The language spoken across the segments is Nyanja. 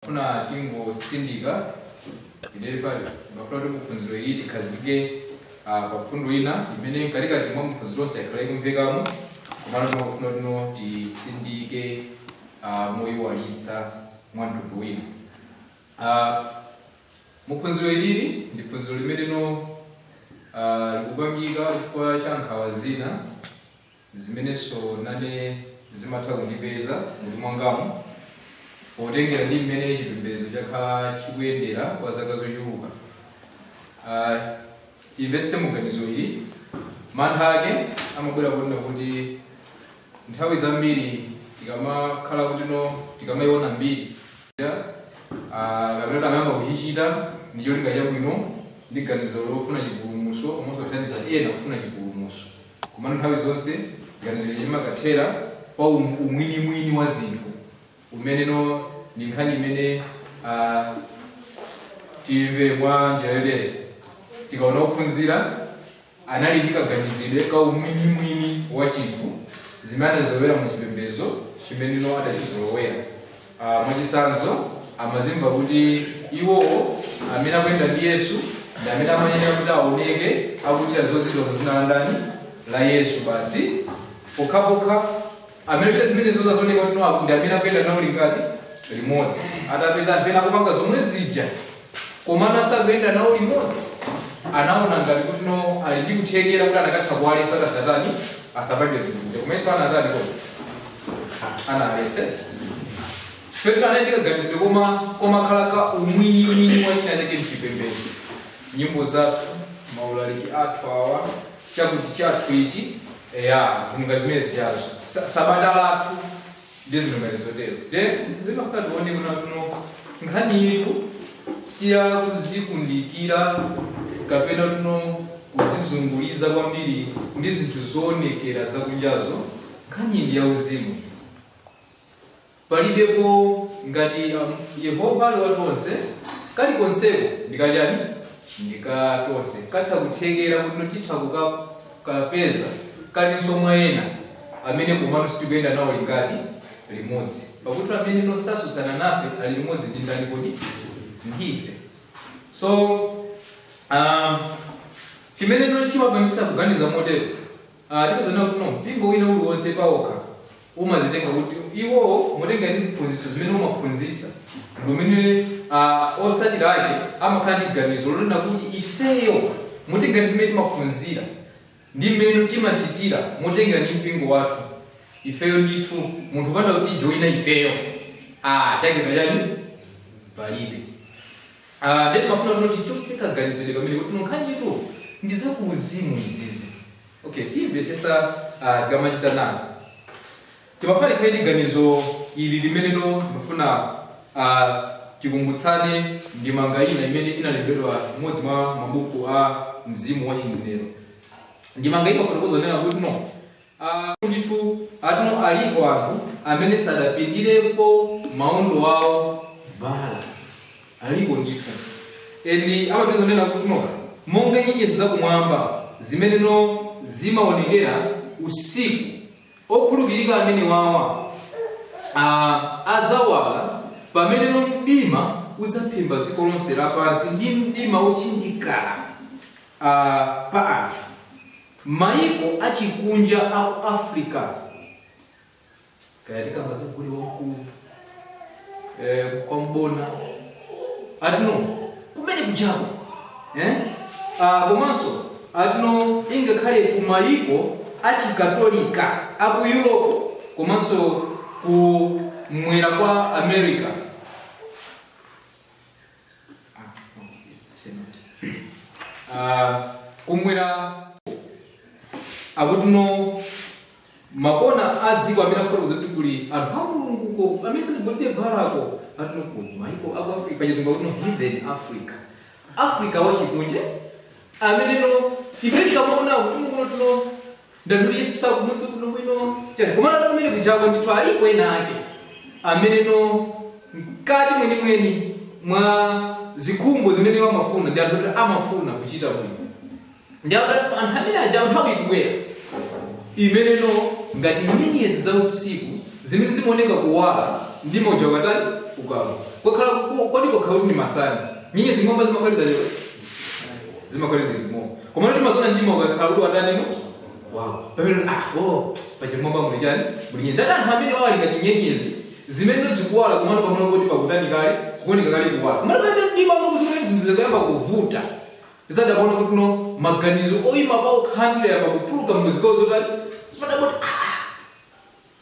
Funa tingosindika iderefali, ndimafuna kuti muphunziro iyi tikhazikike pa mfundo ina imene mkatikati mwa mphunziro onse yakhala ikumvekamo, komano timafuna tino tisindike moyiwalitsa mwa mtundu wina. Muphunziro ilili ndi phunziro limene no likupangika chifukwa cha nkhawa zina zimenenso nane zimatha kundipeza mutu mwangamo potengera ndi mmene chipembedzo chakhala chikuyendera kwa zaka zochuluka. Timvetse muganizo ili, mantha ake amabwera kunena kuti nthawi zambiri tikamakhala kuti no tikamayiona mbiri kapena kuti amayamba kuchichita ndi cholinga chabwino ndi ganizo lofuna chipulumutso komanso kuthandiza ena kufuna chipulumutso, komano nthawi zonse ganizo ili limakathera pa umwinimwini wa zinthu umene no ndi nkhani imene timve mwa njira yotere. Tikaona ophunzira anali ndi kaganizidwe ka umwinimwini wa chinthu zimene anazolowera mu chipembedzo chimene no adachizolowera. Mwachitsanzo, amazimva kuti iwowo amene akuyenda ndi Yesu ndi amene amayenera kuti aoneke akuchita zozizwa mu dzina la ndani? La Yesu basi. Pokhapokha amene achita zimenezo zazooneka kuti no ndi amene akuyenda nawo lingati limodzi. Atapeza anthu ena akupanga zomwe zija komano asakuyenda nawo limodzi, anaona ngati kuti no ali ndi kuthekera kuti anakatha kuwaletsa kuti asatani, asapange zinthu zija. Koma Yesu anatani kodi? Analetse. Fetu anali ndi kaganizidwe koma komakhala ka umwinimwini wa china chake mchipembedzo. Nyimbo zathu, maulaliki athu awa, chakuti chathu ichi, eya, zinthu ngati zimene zichazo, sabata lathu ndi zinthu ngati zotero. De zimafuna tione kuna kuno nkhani itu siyakuzikundikira kapena tuno kuzizunguliza kwambiri ndi zinthu zoonekera zakunjazo. Nkhani ndi yauzimu. Palibepo ngati Yehova ali watonse, kalikonseko ndikachani? Ndikatonse. Katha kuthekera kuti titha kukapeza kalinso mwa ena amene komano sitikuyenda nawo lingati limodzi, pakuti amene nosasusana nafe ali limodzi ndi ndani kodi? Ndife. So chimene no chimapangisa kuganiza motero, tipezana kuti no mpingo wina uliwonse paokha umazitenga kuti iwowo motenga ndi ziphunzitso zimene umaphunzitsa ndi umene osatira ake amakhala ndi ganizo lonena kuti ifeyo motenga ndi zimene timaphunzira ndi mmene timachitira motengera ndi mpingo wathu, ifeyo ndithu munthu upanda kuti joina ifeyo, chake pachani palibe. Ndiye timafuna kuti tichotse kaganizidwe kamene kuti nkhani itu ndi zakuuzimu izizi. Okay, timvesesa tikamachita nalo. Timafuna tikhale ndi ganizo ili limene no timafuna tikumbutsane ndimanga ina imene inalembedwa mmodzi mwa mabuku a mzimu wa chinenero. Ndimanga imafotokoza kunena kuti no ndithu atino alipo anthu amene sadapindirepo maondo awo bala, aliko ndithu. And amapeza kunena kuti no monga nyenyezi zakumwamba zimene no zimaonekera usiku, okhulupirika amene wawa azawala pamene no mdima uzaphimba dziko lonse lapansi ndi mdima wochindikala pa anthu. Maiko achikunja aku Africa, kaya tikamba za gule wamkulu kwa mbona atino kumene kuchako, eh? Komanso atino ingakhale ku maiko achikatolika aku Europe komanso ku mwera kwa America. No, yes, I said not. Kumwera akuti no makona a dziko amene afotokoza kuti kuli anthu a Mulunguko amene sanagwadire Baalako, atino ku maiko aku Africa, pachizungu akuti no heathen Africa, Africa wachikunja amene no ife tikamaona kuti mukuno tuno ndanthu Yesu sakumudzi kuno bwino chani, komano ati kumene kujako ndithu aliko ena ake amene no mkati mwenimweni mwa zikhumbo zimene iwo amafuna ndi anthu kuti amafuna kuchita bwino. Ndi anthu amene aja nthawi ikubwera imene no ngati nyenyezi za usiku zimene zimaoneka kuwala mdima uja ukatani? Ukawa. Kwakhala kodi kwakhala kuti ndi masana, nyenyezi ng'omba zimakwaliza lero, zimakwaliza limo. Koma kuti mazona ndima ukakhala kuti watanino wow, pamene oh, pachimwamba muli chani? Muli nyenyezi. Ndati anthu amene wali ngati nyenyezi zimene zikuwala kumano pamalo kuti pakutani kale kuoneka kale kuwala, kumano pamene mdima zimene zinthu zikuyamba kuvuta, tisadakuona kuti no maganizo oyima pa okhandira yamba kutuluka muzikawo zotani, padaboti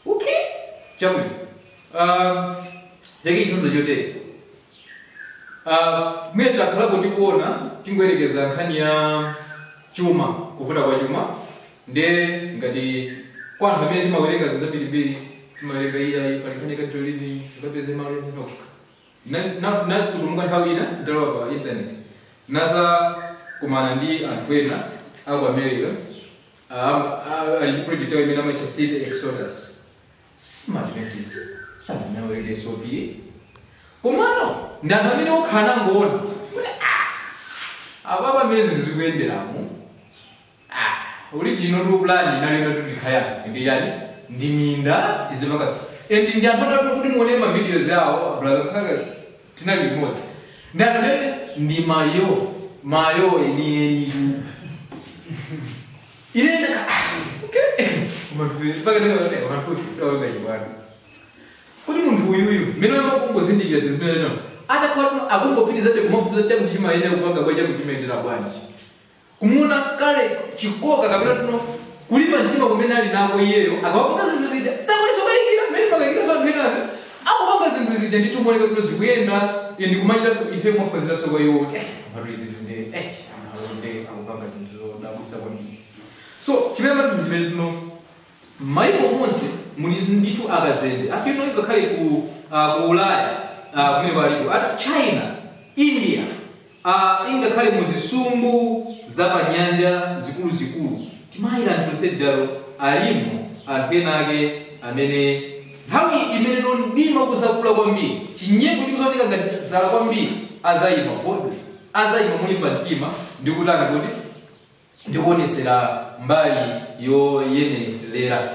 okay, chabwino. Leke chitsanzo chotere. Mwina takhalapo tikuona, tingoyerekeza nkhani ya chuma, kuvuta kwa chuma. Nde ngati kwa anthu amene timawerenga zinthu zambirimbiri, timawerenga iya pali nkhani country living, ukapeze malo. Okay, nakutumuka nthawi ina ndalowa pa internet, naza kumana ndi anthu ena aku America, ali ndi project yawo imene amatcha City Exodus. Simadventist, sanawerenge SOP, komano ndi anthu amene okhala nangoona kuti apapa mmene zinthu zikuyenderamo, original plan inali yoti tikhale anthu ndi yani, ndi minda tizipanga. And ndi anthu adati kuti muone ma videos awo, brother Mkhaka tinali limodzi, ndi anthu amene ndi mayo mayo enieni. Ine ndaka okay, mpaka ndakaona kuti munthu uyuyu mmene amakungozindikira tizimene atakhala akungopitizabe kumafufuza chakuti chimayenda kupanga kwa chakuti chimayendera bwanji, kumuna kale chikoka kapena tuno kulimba mtima kumene ali nako iyeyo, akapanga zinthu zija sakulisokayikira mmene pakayikira anthu enafe akupanga zinthu zija ndithu muoneka kuti zikuyenda. Indi kumachitanso ife kumaphunziranso kwa iwo kuti komatu izi zinde anthu ndi akupanga zinthu zodabwitsa kwambiri. So chimene mati chimene tuno maiko monse muli ndithu akazembe atino, ngakhale ku Ulaya, kumene kwaliko ati China, India, ingakhale muzisumbu za panyanja zikuluzikulu, timayira anthu onsejalo, alimo anthu ena ake amene nthawi imene no mdima kuzakula kwambiri, chinyengo chikuzaoneka ngati chadzala kwambiri, azayima boldly, azayima mulimba mtima ndikutani kuti ndikuonetsera mbali yoyenerera.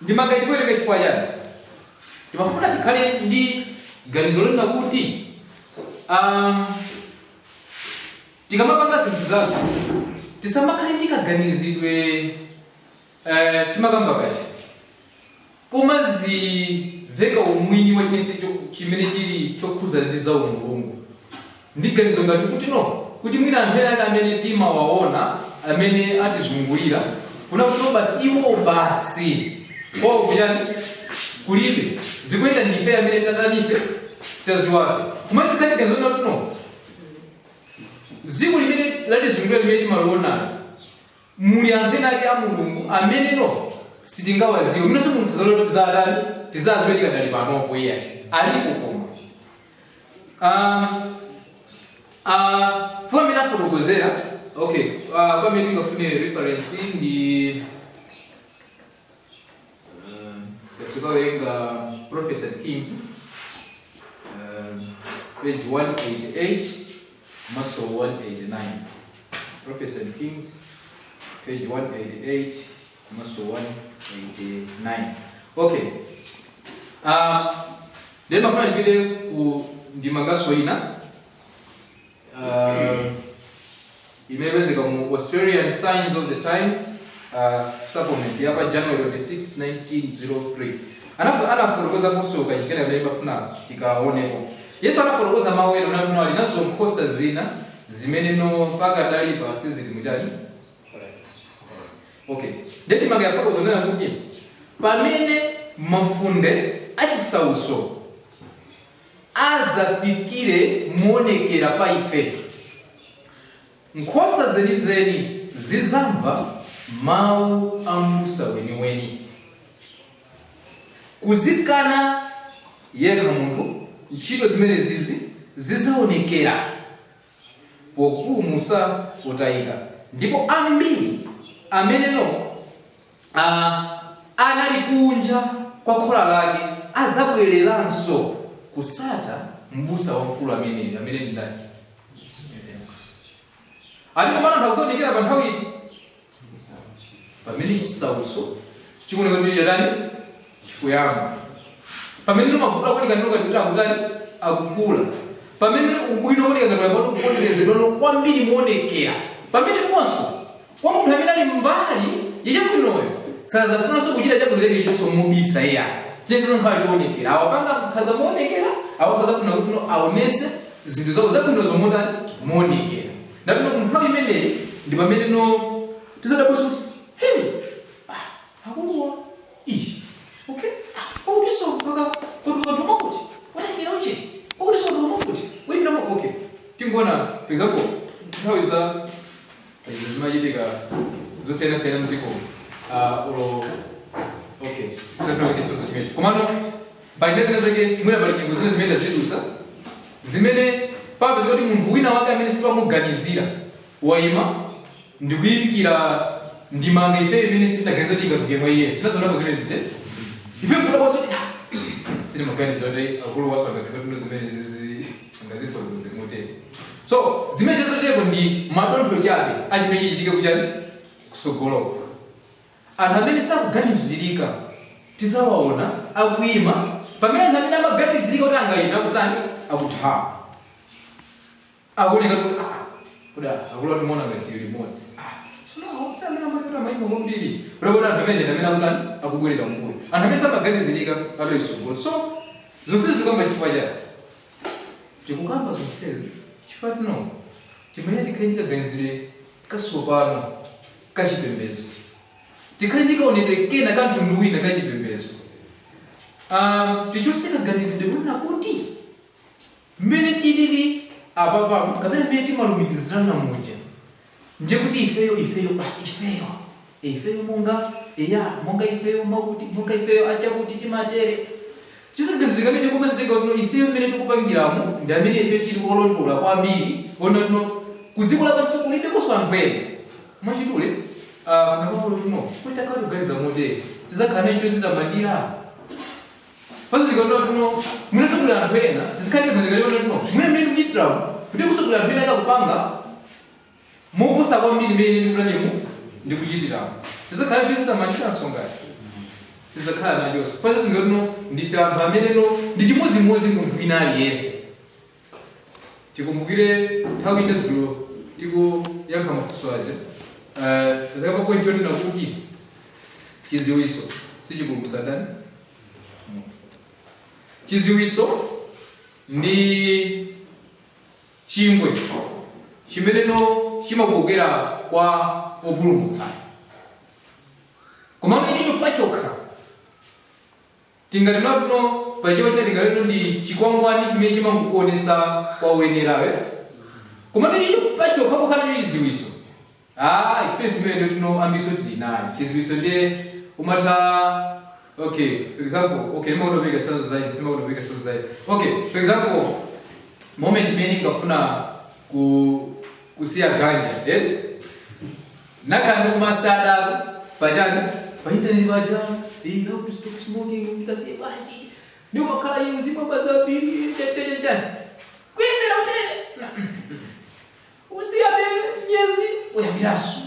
Ndimanga ndikuwerenga chifukwa chani? Timafuna tikhale ndi ganizo lonena kuti tikamapanga zinthu zathu tisamakhale ndi kaganizidwe timakamba kachi kumaziveka umwini wa chimene chimene chili chokhuzana ndi za umulungu, ndi ganizo ngati kuti no kuti mwina anthu ena ake amene timawaona amene atizungulira kuna kuti no basi iwo basi kwawo kuyani kulibe, zikuyenda ndife amene tatanife taziwafe. Kumene zikhale ganizo lina kuti no dziko limene latizungulira limene timalionalo muli anthu ena ake a Mulungu amene no sitingawaziwe minonso munthu zaloti zatani tizaziwe tikadali panopo iye alipo. Koma funa amene afotokozera, okay, pamene tingafune reference ndi tikawerenga Prophets and Kings, page 188 maso 189. Prophets and Kings, page 188 maso 189. Okay, then mafuna ndipite ku ndimangaso ina imepezeka mu Australian Signs of the Times, supplement yapa January 26 1903. Anafotokozaponso kachikena kamene pafuna tikaoneko. Yesu anafotokoza mawu ena unati ali nazo nkhosa zina zimene no pakadalipa sizili muchani. Okay, ndeti ndimanga yafotokoza nena kuti pamene mafunde achisauso azafikire moonekera pa ife, nkhosa zenizeni zizamva mawu a m'busa weniweni. Kuzikana yekha munthu, ntchito zimene zizi zizaonekera populumutsa otayika, ndipo ambiri amene no anali kunja kwa khola lake adzabwereranso kusata m'busa wamkulu ameneyo amene ndi ndani? Alipo pano anthu akuzaonekera pa nthawi iti? Pamene chisauso chikuoneka kuti chatani, chikuyamba. Pamene mavuto akuoneka ndino ngati kuti akutani, akukula. Pamene ubwino kuoneka ngati wayamba kuponderezedwa kwambiri muonekera, pamene ponso kwa munthu amene ali mbali yachabwinoyo sazafunanso kuchita chabwino chake ichonso mobisa iya, chense nkhala choonekera. Awapanga nkhaza moonekera, awo sazafuna kuti no aonese zinthu zawo zabwino zomotani moonekera. Ndapino ku nthawi imeneyi ndi pamene no tizadabwisa kuti, hey, ah, akuluwa iyi, okay, ah, kwakutinso mpaka kwatuka anthu makuti watayimira uche, kwakutinso kwatuka makuti kuyimira ma. Okay, tingoona for example nthawi za izi zimachitika zosiyanasiyana mdziko, ulo, okay, safuna kuti chisanzo chimenechi, komano pali nthawi zina zake, mwina pali nyengo zina zimene zidusa zimene papeza kuti munthu wina wake amene sipamuganizira wayima ndikuyimikira ndimanga ife imene sitaganiza kuti ingatuke mwa iye. Tinazonapo zimene zite ife nkudabwa kuti, ah, sitimaganiza kuti akulu waso angakhala zimene zizi angazifotokoze motere. So zimene zoteko ndi madontho chabe achimene chichitike kuchani kusogoloko. Anthu amene sakuganizirika tizawaona akuyima, pamene anthu amene amaganizirika kuti angayime akutani, akuthawa, akuoneka kuti, ah, kuti akulu atimuona ngati tili limodzi. Ah, so si amene amati amayima kwambiri kulekuti anthu amene amene akutani, akubwerera mbuyo, anthu amene samaganizirika atoisogolo. So zonsezi tikukamba chifukwa chani? Tikukamba zonsezi chifukwa tino timene tikhale ndikaganizire kasopano kachipembedzo, tikhale ndikaonedwe kena ka mtundu wina kachipembedzo, tichose kaganizidwe kunena kuti mmene tilili apapamo kapena mmene timalumikizirana muja nje kuti ifeyo, ifeyo basi, ifeyo, ifeyo monga eya, monga ifeyo makuti, monga ifeyo achakuti timatere. Chisaganizidwe kamene chikomazitika kuti ifeyo mmene tikupangiramo ndi amene ife tili olondola kwambiri, ona tino ku dziko lapansi kulibekonso anthu ena. Mwachidule, kunakakolo tino kuti takhala kuganiza motere, tizakhala nacho chozitamandira pazilika tino mwinenso kuli anthu ena tizikhale kaganizidwe tino mwina mmene tikuchitiramo kuti kusogolera anthu ena akakupanga moposa kwambiri mmene ndikutanimu ndikuchitiramo, tizakhala chozitamandira ngati sizakhala nachonso pazizinga tino ndife anthu amene no ndi chimodzimodzi munthu wina aliyense. Tikumbukire nthawi ina dzulo tikuyankha mafunso aja, zaka point yonena kuti chiziwiso sichipulumutsa ndani munthu. Chiziwiso ndi chingwe chimeneno chimakokera kwa opulumutsa, komano ichocho pachokha tingati natino pachichewa china tingatino ndi chikwangwani chimene chimangokuonesa kwa oyenerawe, komano icho pachokha pokhala nacho chiziwiso, ah, experience imene ndio tino ambiso tili nayo. Chiziwiso ndiye umatha, okay, for example, okay, nimakuti sanzo zaidi, simakuti sanzo zaidi. Okay, for example, moment imene ngafuna ku kusiya ganja, eh, nakhala ndi kumastart pachani pa internet paja, eh, how to stop smoking, ndikasiye bwanji, ndi umakhala iwe uzimwa zambiri chachacha kuyesera utere usiyabe myezi uyambiraso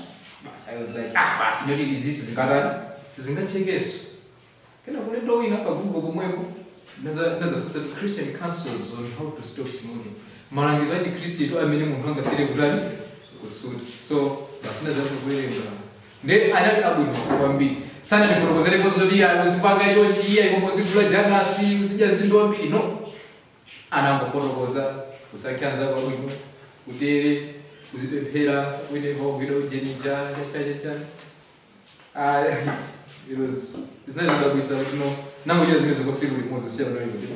basi. I was like, ah, basi, ndoti izisi zingatani, sizingathekeso. Kena kulendo wina pa Google pomwepo nazafunsa kuti Christian counsels on how to stop smoking, malangizo a Chikhristu amene munthu angasiyire kutani, kusuta. So basi nazapo kuwerenga ndi anati abwino kwambiri, sanandifotokozereponso zoti iya uzipanga chonchi, iya ikoma uzigula janasi, uzidya nzimbe wambiri, no. Anangofotokoza kusankha anzako abwino, kutere uzipemphera, whenever ugwira ujenija chachacha. Ah, it was zinachidabwisa kuti no nangochita zimene zokosiku limodzi usiya kudali kuti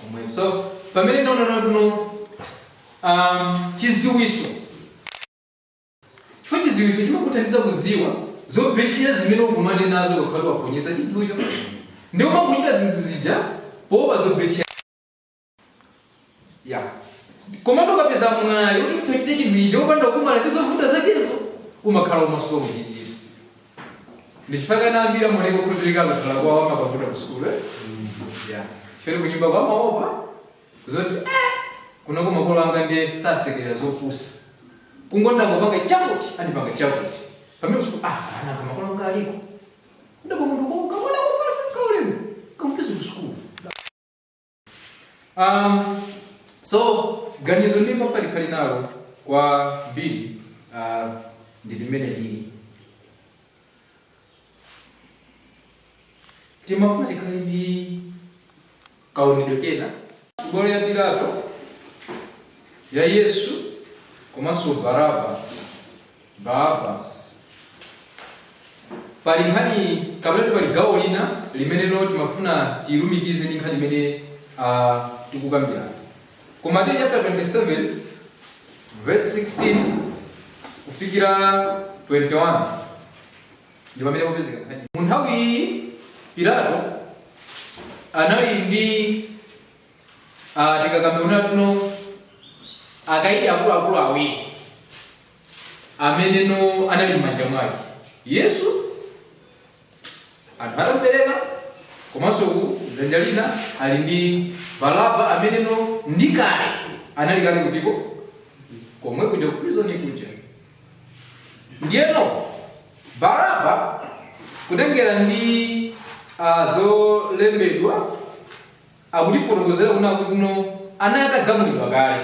omwe. So pamene naona no chiziwiso, chifukwa chiziwiso chimakuthandiza kuziwa zopechera zimene ukumane nazo ukakhala waponyesa chinthucho, ndi umakuchita zinthu zija poopa zopechera ya. Komatu ukapeza mwayi kuti utachite chinthu icho upanda kukumana ndi zovuta zakezo, umakhala umasuka kuchichita. Ndichifukwa kana ambiri amaoneka kukhulupirika akakhala kwawo amakavuta ku sukulu, eh? Yeah, chifukwa kunyumba kwa amaopa kuzoti, eh, kunoko makolo anga ndiye sasekerera zopusa, kungondangopanga chakuti andipanga chakuti, pamene kusukulu, ah, ananga makolo anga aliko, ndipo munthu kaona kufasa kaulemu kampeze ku sukulu. So ganizo limene likhali nalo kwa mbiri ndi limene lili timafuna tikhale ndi kaonedwe kena bwalo ya Pilato ya Yesu komanso Barabas. Barabas pali nkhani kapena pali gawo lina limene lo timafuna tilumikize ndi nkhani imene tikukambirana. Ku Mateyu chapter 27 verse 16 kufikira 21 ndi pamene popezeka nkhani. Mu nthawi iyi Pilato anali ndi tikakambe tuno akaidi akuluakulu awiri amene no anali m'manja mwake. Yesu anthu atamupereka, komanso ku dzanja lina ali ndi Baraba amene no ndi kale anali kale kutiko komwe kuja ku prison kuja. Ndiyeno Baraba kutengera ndi zolembedwa akutifotokozera kuna kuti no anali atagamulidwa kale.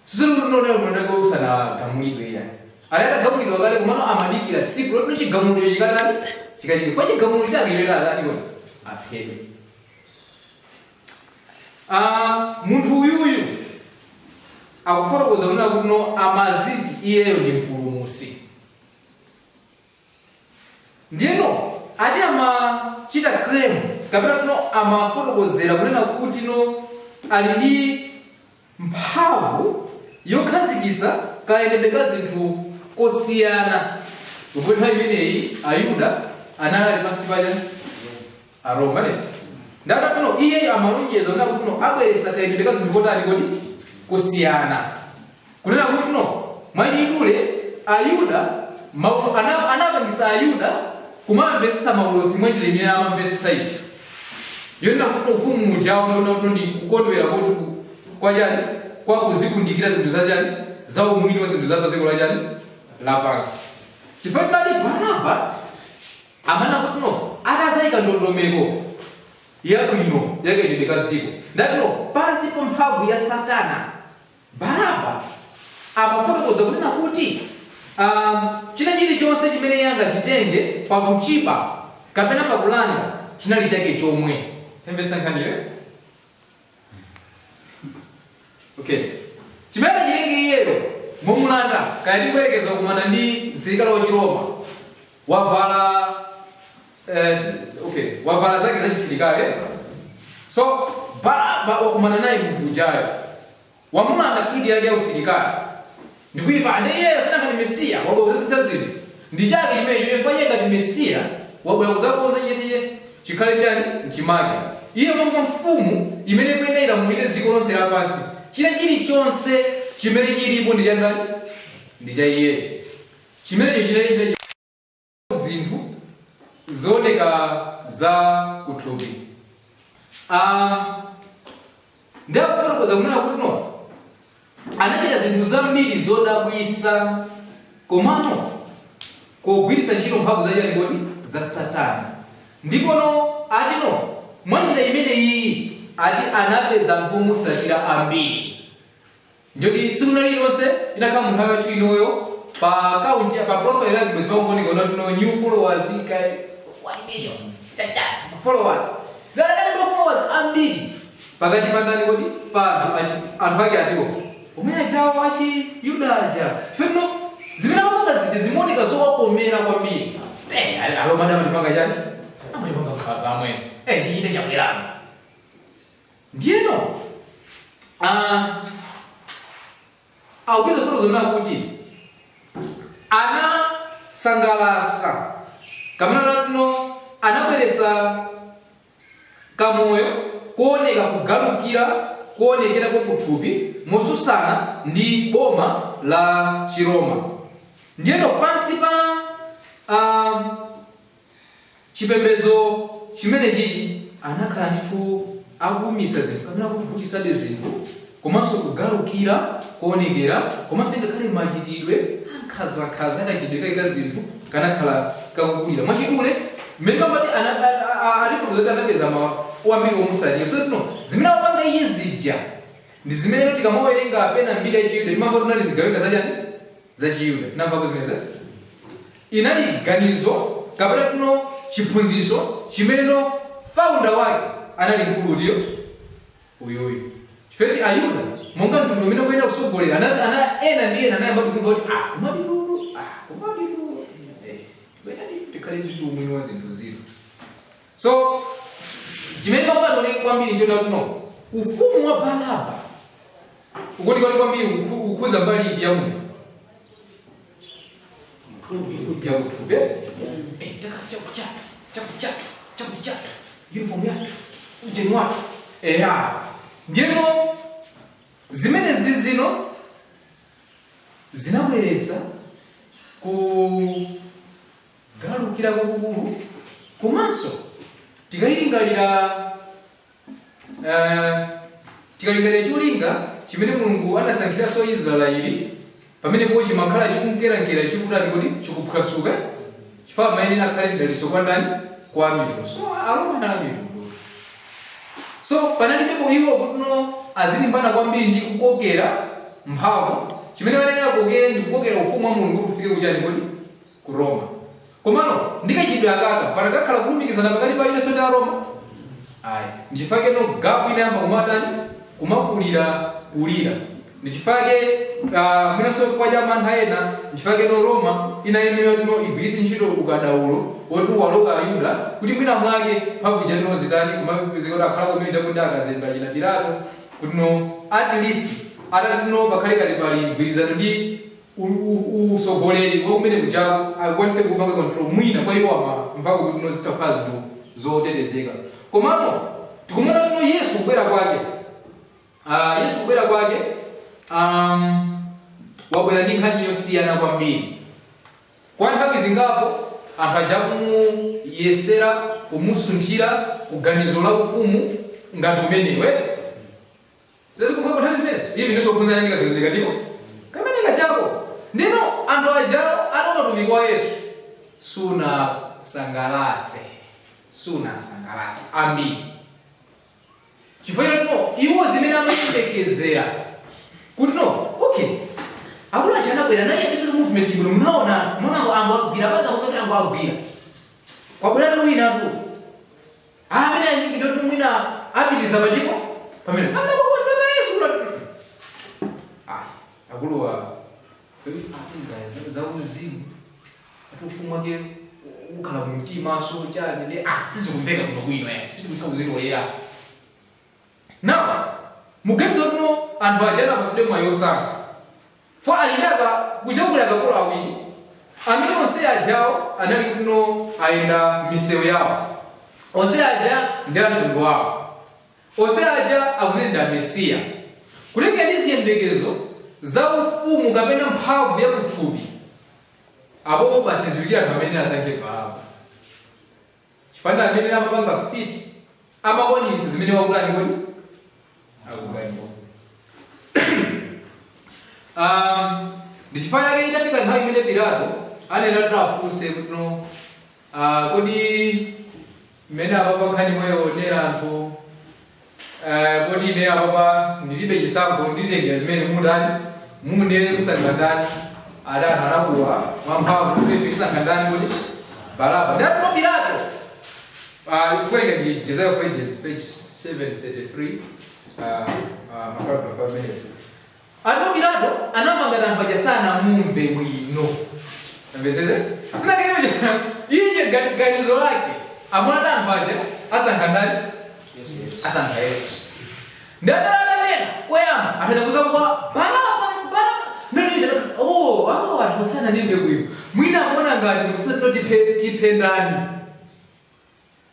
Sikuti usanagamulidwe iya, anali atagamulidwa kale, komano amadikira siku loti chigamulo chikatani chikachike kwa chigamulo chake chileta atani kodi aphedwe. Munthu uyuyu akufotokoza kunena kuti no amaziti iyeyo ndi mpulumutsi. Ndiyeno ati amachita claim kapena kuno amafotokozera kunena kuti no ali ndi mphamvu yokhazikitsa kayendedwe ka zinthu kosiyana, ndipo nthawi imeneyi Ayuda anali ali pansi paja Aroma lesi. Ndati kuno iye amalonjeza kunena kuti no abweretsa kayendedwe ka zinthu kotani kodi kosiyana, kunena kuti no mwachidule Ayuda anapangisa Ayuda kumamvetsetsa maulosi mwanjira imene amamvetsetsa ija yonena kuti ufumu ujawo ndiona kuti ndi kukondwera kotu kwa chani kwa kuzikundikira zinthu zachani za umwini wa zinthu za pa dziko lachani lapansi. Chifukwa tinati Baraba amana kuti no atazayika ndondomeko yabwino yakayendedwe ka dziko, ndati no pansi pa mphamvu ya Satana Baraba amafotokoza kunena kuti china chilichonse chimene iye angachitenge pakuchiba kapena pakulanda chinali chake chomwe. Temvetsa nkhaniyo? Okay, chimene achitenge iyeyo momulanda, kaya ndikuyerekeza kukumana ndi msilikali wa Chiroma wavala okay, wavala zake za chisilikali. So Baraba wakumana naye munthu ujayo wamumanga suti yake ya usilikali ndikuiva ndi iyeyo sina ngati mesiya wabwera kuzasintha zinthu ndi chake chimene chimefanye ngati mesiya wabwera kudzakonza chiyesiche chikhale chani mchimake. Iye monga mfumu imene ikuyenda ilamulire dziko lonse lapansi, china chilichonse chimene chilipo ndi cha ndani? Ndi cha iyeyo. Chimenecho chinali china zinthu zooneka za kuthupi. Ndi akufotokoza kunena kuti no anachita zinthu zambiri zodabwisa, komano kogwiritsa ntchito mphamvu za chani kodi za Satana. Ndipo no ati no mwanjira imene iyi ati anapeza anthu omusatira ambiri, njoti tsiku lililonse inakhala munthu yathu inoyo pa account pa profile yake bwezi pakuoneka kuti no new followers ka 1 million chacha followers ndalakali ndo followers ambiri pakati pa ndani kodi pa anthu achi anthu ake atiwo omwe ajawo achi Yuda aja chifukwa zimene amapanga zija zimaoneka zowakomera kwambiri. Alo madama ndipanga chani amapanga nkhaza amwene chichite chabwerano. Ndiyeno akupita fotokoza kunena kuti anasangalasa kamene tuno anabweretsa kamoyo kuoneka kugalukira kuonekera kwa kuthupi mosusana ndi boma la Chiroma. Ndiyeno pansi pa chipembedzo chimene chichi anakhala ndithu akuumitsa zinthu kapena kuvutisabe zinthu, komanso kugalukira kuonekera, komanso ngakhale machitidwe ankhazakhaza akachitidwe kake ka zinthu kanakhala kakukulira. Mwachidule mmene pamati atifotokoza kuti anapeza wambiri omusatira, so tino zimene amapanga zija ndi zimene tikamawerenga pena mbiri ya Chiyuda timamva kuti kunali zigawenga zachani, za Chiyuda. Tinamvako zimenezi. Inali ganizo kapena tuno chiphunzitso chimene founder wake anali mkulu uyuyu, chifukwa Ayuda monga mtundu umene ukuyenera kusogolera ana ena ndi ena anayamba tikumva kuti ah, kumaditu, ah, kumaditu, eh, tikuyenera tikhale ndi umwini wa zinthu zino. So chimene pakuti kwambiri nchoda kuno ufumu wa Baraba ukuti kwati kwambiri ukukhuza mbali iti ya munthu? Yakuthupi. Eh, chakuti chathu, chakuti chathu, chakuti chathu, uniform yathu, ujeni wathu, eya. Ndiyeno zimene zizino zinabweresa kugalukira kwakukulu. Komanso tikalingalira cholinga chimene Mulungu anasankhiranso Israeli, pamenepo chimakhala chikunkerankera, chikutani kuti chikuphwasuka, chifukwa amayenera akhale mdalitso kwa ndani? Kwa mitundu. So Aroma anali mitundu, so panalibepo iwo kuti no azilimbana kwambiri ndi kukokera mphamvu. Chimene vanenera kukokera ndi kukokera ufumu wa Mulungu kuti ufike kuchani kodi? Ku Roma. Komano ndikachidwe akaka patakakhala kulumikizana pakati pa Yuda ndi Aroma, ayi. Ndichifukwa no gap inayamba kumatani, kumakulira kulira. Ndichifukwa mwinanso chifukwa cha mantha ena, ndichifukwa no Roma inayenera kuti no igwiritse ntchito ukadaulo woti waloka Ayuda, kuti mwina mwake mphamvu ija zitani, kumapezeka kuti akhala kumene chakuti akazembe achina Pilato, kuti no at least atati no pakhale kati pali mgwirizano ndi usogoleri wakumene kujaku, akwanise kupanga control mwina kwa iwo amamvako kuti no zitakhala zinthu zotetezeka. Komano tikumona kuno Yesu kubwera kwake, Yesu kubwera kwake, wabwera ndi nkhani yosiyana kwambiri. Kwa nthawi zingapo anthu aja kumuyesera kumusunthira kuganizo la ufumu ngati umenewu, eti? Sezikumbuka nthawi zimenezo ivi ndisophunzana ndi kaganizo katiko kamene kachako. Ndino anthu aja anaona utumiki wa Yesu sunasangalase, sunasangalase ambiri, chifukwa choti iwo zimene amayembekezera kuti no, okay, akulu aja anabwera nayambisa movement bwino, munaona mwana ango agwira baza kuti ango agwira, kwabweratu wina tu amene anyingi ndoti mwina apitiriza pachiko pamene anakokosana Yesu kuti ayi, akuluwa atinga za uzimu, ati ufumu wake ukhala mu mtima, so chani ndi ah, sizikumveka kuno bwino, eh, sizikutsa kuzitolera. Now muganiza kuti no anthu aja anapasidwe mwayi osankha fo alindaka kuchakula akapolo awiri amene onse ajawo anali kuti no ayenda misewu yawo, onse aja ndi amtundu wawo, onse aja akuzitenda Mesiya, kutenga ndi ziyembekezo za ufumu kapena mphamvu ya kuthupi. Apopo pachiziwikira anthu amene asankhe Baraba, chifukwa amene amapanga fit, amakwanitsa zimene wakutani kodi akuganiza. Ndi chifukwa chake idafika nthawi imene Pilato anena kuti afunse kuti no, kodi mmene apapa nkhani mwayionera anthu, kodi ine apapa ndilibe chisankho, nditengera zimene mutani, munene kusankha ndani? Ati anthu anakuwa mwamphamvu kuti tisankha ndani kuti? Baraba. Ndati no Pilato, kuwerenga ndi Desire of Ages page 733, maparagraph amenewo. Ano Pilato anamva ngati anthu aja sanamumve bwino. Amvetsetse sinakeyo iye ganizo lake amuna anthu aja asankha ndani? Asankha Yesu. Ndadaladanena koyamba anthu aja kuza kuwa Baraba, Baraba. Ndani? Oh, awo anthu sanandimve bwino, mwina akuona ngati ndikusa tino tiphe ndani,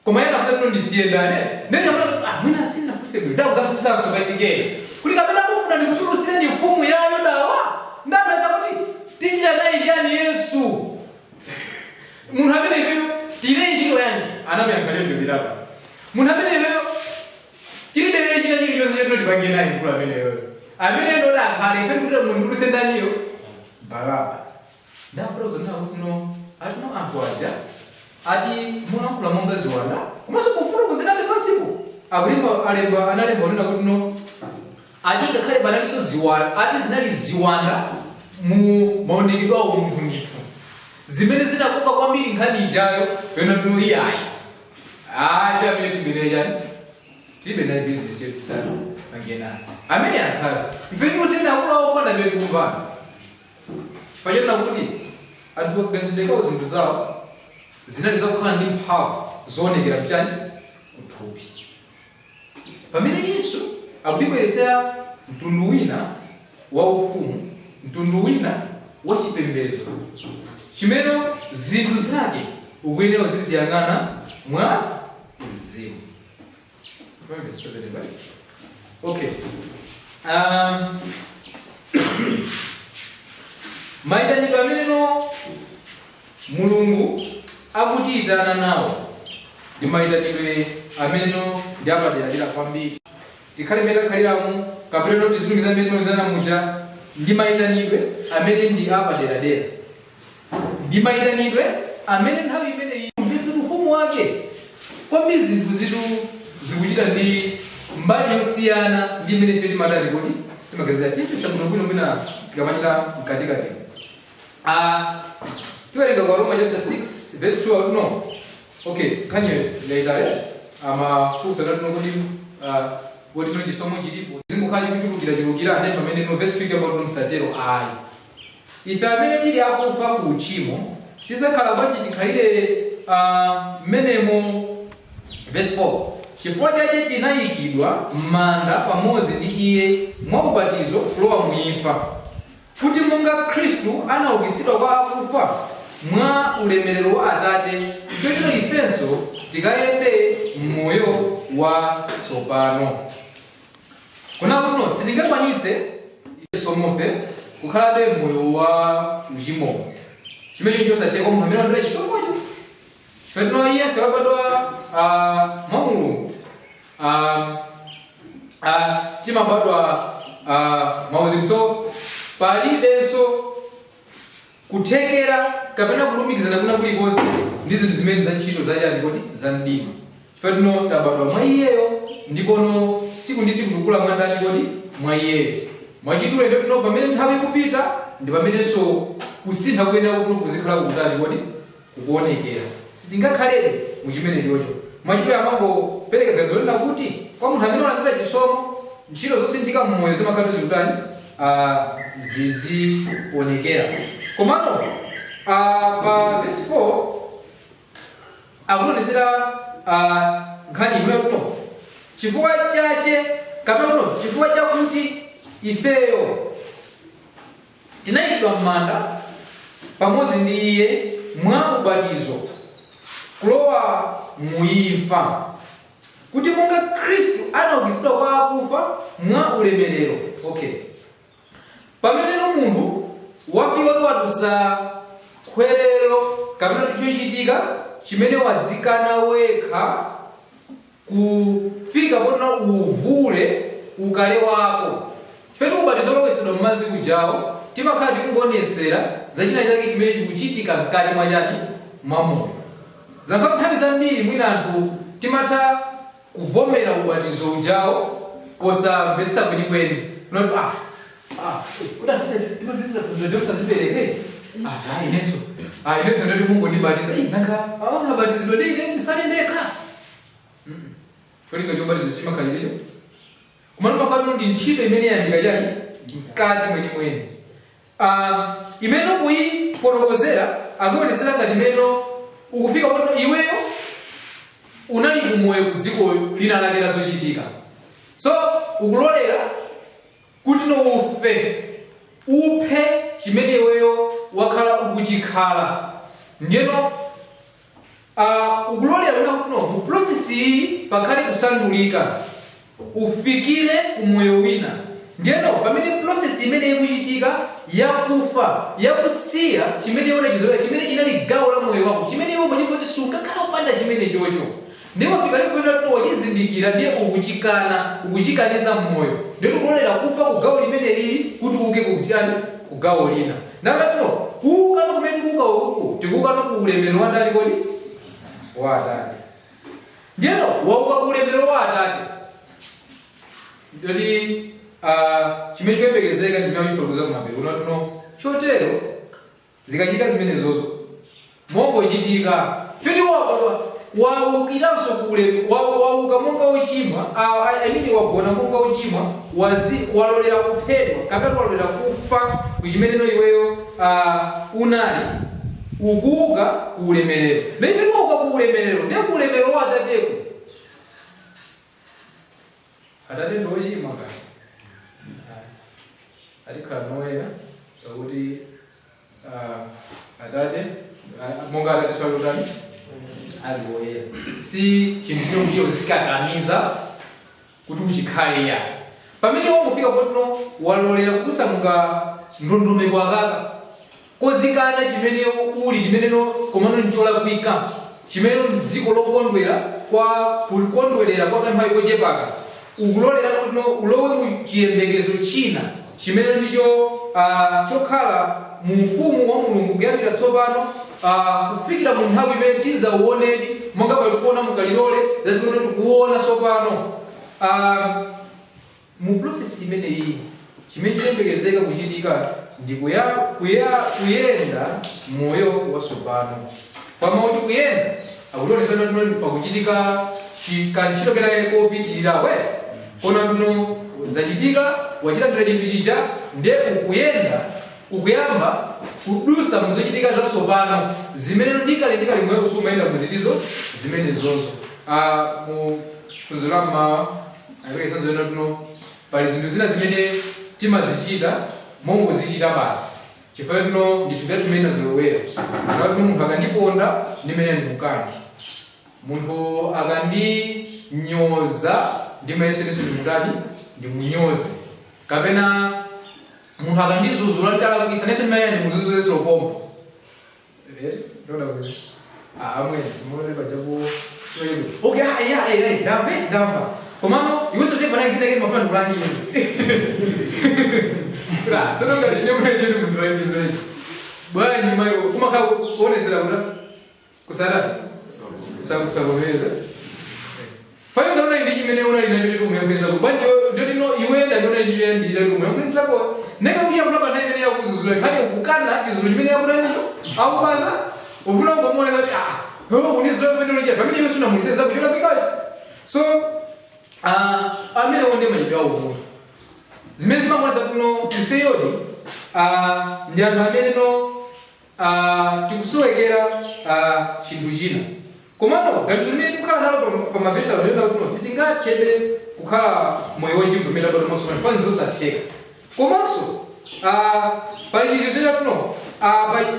koma yena akuti ndisiye ndani? Ndenya ah, mwina sinafunse bwino, ndakuzafunsanso kachikena kuti kapena mufuna ndikutulutsireni mfumu ya Yudawa? Ndanacha kuti tichita naye chani Yesu munthu amene ifeyo tilibe ntchito yanji? Anamuyankha choncho Pilato. Munthu amene ifeyo tilibe china chilichonse choti tipange naye mkulu ameneyoyo, amene ndoti akhale ife kuti muntulutse ndaniyo? Baraba. Ndafotokoza nawo kuti no atino anthu aja ati mulankhula monga ziwanda, komanso kufotokozerabe pansipo akulemba alemba analemba kunena kuti no Ati ngakhale panalinso ziwanda, ati zinali ziwanda mu maonekedwe a umunthu ndithu, zimene zinakoka kwambiri nkhani ijayo peno tino iyayi. Ah, ife amene tibene chani, tilibe naye business yetu tani mangenani amene akhale ife tikusenda akulu awofana amene tikumvana pachonena kuti anthu akaganizidwe kawo zinthu zawo zinali zakukhala ndi mphamvu zoonekera mchani, kuthupi, pamene Yesu akutibweretsera mtundu wina wa ufumu, mtundu wina wa chipembedzo chimene zinthu zake ukuyenera uziziyang'ana mwa uzimu. Okay, mayitanidwe ameneno Mulungu akutiyitana nawo ndi mayitanidwe ameneno ndi apaderadera kwambiri. Tikhale mmene takhaliramu kapena kuti tizilumikizana mmene timalumikizana muja, ndi mayitanidwe amene ndi apaderadera, ndi mayitanidwe amene nthawi imene kumvetsa ufumu wake kwambiri zinthu zitu zikuchita ndi mbali yosiyana ndi imene ife timatali kodi timaganizira. Timvetsa bwinobwino mwina tikamachita mkatikati. Ah, tiwerenga kwa Roma chapter 6 verse 12. No, okay, nkhaniyo yaitali. Amafunsa natino kuti kuti no chisomo chilipo zingokhala chikuchulukira chulukira, ndi pamene no verse 2 about msatero ayi. Ife amene tili akufa ku uchimo tizakhala bwanji chikhalire mmenemo? Verse 4: Chifukwa chache tinayikidwa m'manda pamodzi ndi iye mwa ubatizo kulowa mu imfa, kuti monga Khristu anaukitsidwa kwa akufa mwa ulemerero wa Atate, chotero ifenso tikayende m'moyo wa tsopano. Kuna kuno sitingakwanitse chisomofe kukhalabe moyo wa uchimo, chimene chosatheka munthu amene wandula chisomocho. Chifukwa iye wabadwa mwa Mulungu, timabadwa mwauzimu, so palibenso kuthekera kapena kulumikizana kuna kulikonse ndi zinthu zimene za ntchito zachani kodi, za mdima, chifukwa tino tabadwa mwa iyeyo, ndipono siku ndi siku tikukula mwa ndani kodi, mwa iyeyo. Mwachidule ndio tino pamene nthawi ikupita ndi pamenenso kusintha kuyenera kuti kuzikhala kukutani kodi, kukuonekera. Sitingakhalebe muchimene chocho. Mwachidule amangopereka ganizo lonena kuti kwa munthu amene walandira chisomo, ntchito zosinthika mmoyo zimakhala zikutani, zizionekera. Komano pa verse 4 akutionesera nkhani imene kuno chifukwa chache kapena kuno chifukwa chakuti ifeyo tinayikidwa m'manda pamodzi ndi iye mwa ubatizo kulowa muimfa, kuti monga Khristu anaukitsidwa kwa akufa mwa ulemerero. Okay, pamene no munthu wafika kuti wadusa khwerero kapena kuti chochitika chimene wadzikana wekha kufika poti uvule ukale wako, fetu ubatizo olowetsedwa m'madzi ujawo timakhala tikungoonetsera za china chake chimene chikuchitika mkati mwa chani, mwa moyo. Zankhapo nthawi zambiri mwina anthu timatha kuvomera ubatizo ujawo posamvetsetsa kwenikweni. Unati kuti anthu timamvetsetsa phunziro osazipereke. Ah, inenso, inenso ndoti mungondibatiza. Nanga osabatizidwa ndi ine ndisale ndekha? Cholinga chobatizo simakhaliricho, kumano makhalino ndi ntchito imene yayambika chani, mkati mwenimweni, imene kuyifotokozera akuionetsera ngati imene ukufika pano iweyo unali kumoyo ku dziko lina lake la zochitika, so ukulolera kuti no ufe, uphe chimene iweyo wakhala ukuchikhala. Ndiyeno ukulolera kuna kuti no mu process iyi pakhale kusandulika, ufikire kumoyo wina. Ndiyeno pamene process imene ikuchitika yakufa, yakusiya chimene iwe unachizolowera, chimene chinali gawo la moyo wako, chimene iwe umachimva kuti sungakhala upanda chimene chocho, ndiye wafika likuena kuti wachizindikira, ndiye ukuchikana, ukuchikaniza mmoyo, ndiye ukulolera kufa ku gawo limene lili kuti uke kuchani, ku gawo lina. Nakatino kuukano kumene tikuuka uku, tikuukano ku ulemerero wa ndani kodi, wa Atate. Ndiyeno wauka ku ulemerero wa Atate, ndoti Chimene chikuyembekezeka ndi chimene akuchifotokoza kumapeto kunatuno. Chotero zikachitika zimenezozo, mongochitika choti wabadwa, waukiranso kule, wauka monga uchimwa, I mean, wagona monga uchimwa, walolera kuphedwa kapena walolera kufa kuchimeneno iweyo unali, ukuuka ku ulemerero. Naife wauka ku ulemerero, ndiye ku ulemerero wa Atateko. Atate ndi ochimwa kani? Atikhala noyera pakuti Atate, monga Atate swalutani ali woyera. Si chinthu chino kuti uzikakamiza kuti uchikhale ya pamene wangofika potino walolera kukusamuka ndondomeko akaka kozikana chimene uli, chimeneno komano ncholakwika, chimene mdziko lokondwera kwa kukondwerera kwa kanthawi kochepaka, ukulolera kuti no ulowe mu chiyembekezo china chimene ndicho chokhala mu ufumu wa Mulungu kuyambira tsopano kufikira mu nthawi imene tizauonedi monga pali tikuona mukalilole, zatikona tikuona tsopano. Mu process imeneyi, chimene chiyembekezeka kuchitika ndi kuyenda moyo watsopano. Pamauti kuyenda akutionetsa kuti pakuchitika kantchito kenake kopitirira we kona tuno zachitika, wachita chinthu chija, ndiye ukuyenda, ukuyamba kudusa muzochitika zatsopano zimene ndikale ndikale moyo sumayenda muzitizo zimenezozo. Mu phunziro la mmawa ayipekesa zona tuno, pali zinthu zina zimene timazichita mongozichita basi chifukwa tuno ndi thupi lathu limene linazolowera. Chifukwa tuno munthu akandiponda, ndimene ndimukankhe, munthu akandinyoza, ndimayeso inenso ndimutani, ndimunyoze, kapena munthu akandizuzula nditalakwisa, nenso ndimayena ndimuzuzule pompo. Ndona kuti amwene muone pajapo simayedo. Okay, yeah, yeah, ndamva, ndamva, komano iwenso tepa naye kinake mafuna ndikulangize. Kula sono ngati ine mwene ndiri mundilangize bwanji mayo kumakhala kuonesera kuta kusarati kusavomereza payo ndaona ndi chimene unali nacho choti umuyankhulizako bwanji. Ndotino iwe ndaona ndi chiyambirira kuti umuyankhulizako neka kuya kulapa naye imene yakuzuzula nkhani, ukukana chizulo chimene yakutanicho akupaza, ufuna ungomuonesa kuti wewe unizula pamene ulicha pamene iwe sunamulize zako cholakwikacho. So amene wonde machitidwe awo munthu zimene zimamuonesa kuno ifeyodi ndi anthu amene no tikusowekera chinthu china. Komano ganizo limene tikukhala nalo pa mavesi awo ndiyona kuti sitingathebe kukhala moyo wochimwa pamene tabadwa mwatsopano, fanzi zosatheka. Komanso pali chizindikiro chena kuno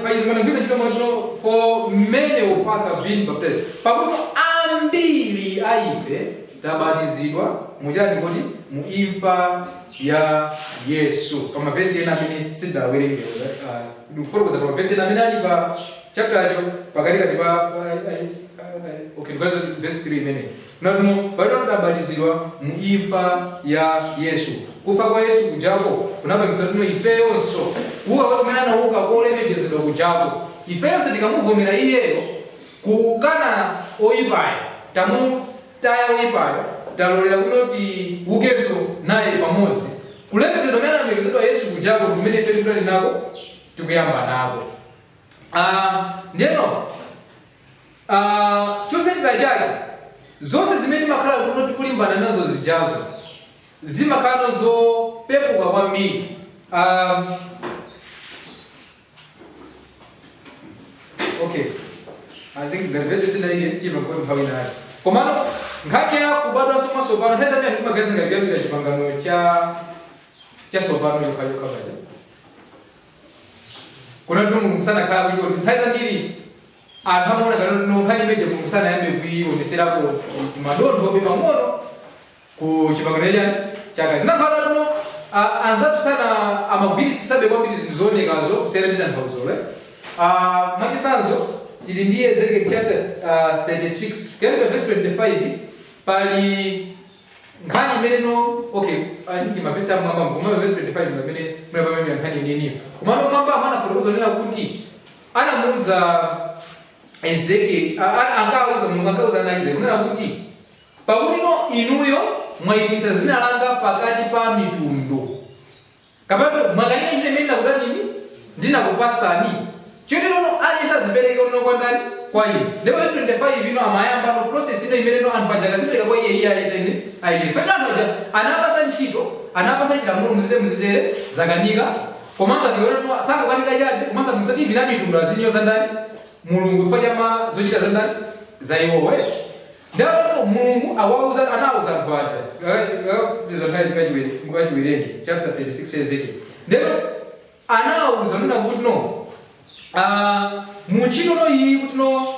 pachizungu anagwiritsa ntchito mwatino, "For many of us have been baptized," pakuti ambiri a ife tabatizidwa muchani kodi? Mu imfa ya Yesu. Pa mavesi ena amene sindinawerenge, ndikufotokoza pa mavesi ena amene ali pa chapter cho pakatikati pa, okay, ndikuganiza verse 3 imene natuno pano tabatizidwa mu imfa ya Yesu. Kufa kwa Yesu kujako kunapangitsa tuno ifeyonso kuuka kwa kumene anauka kolemekezedwa kujako, ifeyonso tikamuvomera iyeyo, kukana oyipayo, tamutaya oyipayo, talolera kuno tiukenso naye pamodzi. Kulemekezedwa kumene analemekezedwa Yesu kujako kumene ife tikutali nako, tikuyamba nako. Ndiyeno chotsatira chake, zonse zimene timakhala kuno tikulimbana nazo zijazo zimakhala zopepuka kwambiri. Okay, I think the verse sinaike chima kwa nthawi inayo. Komano nkhani ya kubadwanso mwatsopano, nthawi zambiri timaganiza ngati kuyambira chipangano cha chatsopano yokhayokha paja kuna tino Mulungu sanakhala kuti nthawi zambiri anthu amaona ngati tino nkhani imeje Mulungu sanayambe kuioneserako madontho ope pang'ono ku chipangano chani chakale. Zinakhala tino anzathu sana amagwirisisabe kwambiri zinthu zoonekazo kusiyana ndi tanthauzolo. Mwachitsanzo, tili ndi Ezekiel chapter 36 kuyambira verse 25, pali nkhani imene no, okay, I think mavesi amwamba, koma verse 25 pamene muna pamene nkhani ineniyo. Komano mwamba amanafotokoza onena kuti anamuuza Ezekiel, ankauza Mulungu, ankauza ana Israeli kunena kuti, "Pakuti no inuyo mwayipisa dzina langa pakati pa mitundu." Kapena mwakanika ntchito imene ndakutani ndinakupasani. Chotero no aliyense azipereke uno kwa ndani? Kwa ine. Ndipo verse 25 ino amayamba no process ino imene no anthu aja akazipereka kwa iye, iye ayiteni ayiteni. Pamene anthu aja anapasa ntchito, anapasa chilamulo, muzite muzitere, zakanika. Komanso tikuona no sangakanika chabe, komanso musati vina mitundu azinyoza ndani? Mulungu, chifukwa cha ma zochita za ndani? Za iwowo. Ndipo Mulungu awauza, anauza anthu aja. Kachiwerenge chapter 36 Ezekiel. Ndipo anawuza nena kuti no, muntchito no iyi kuti no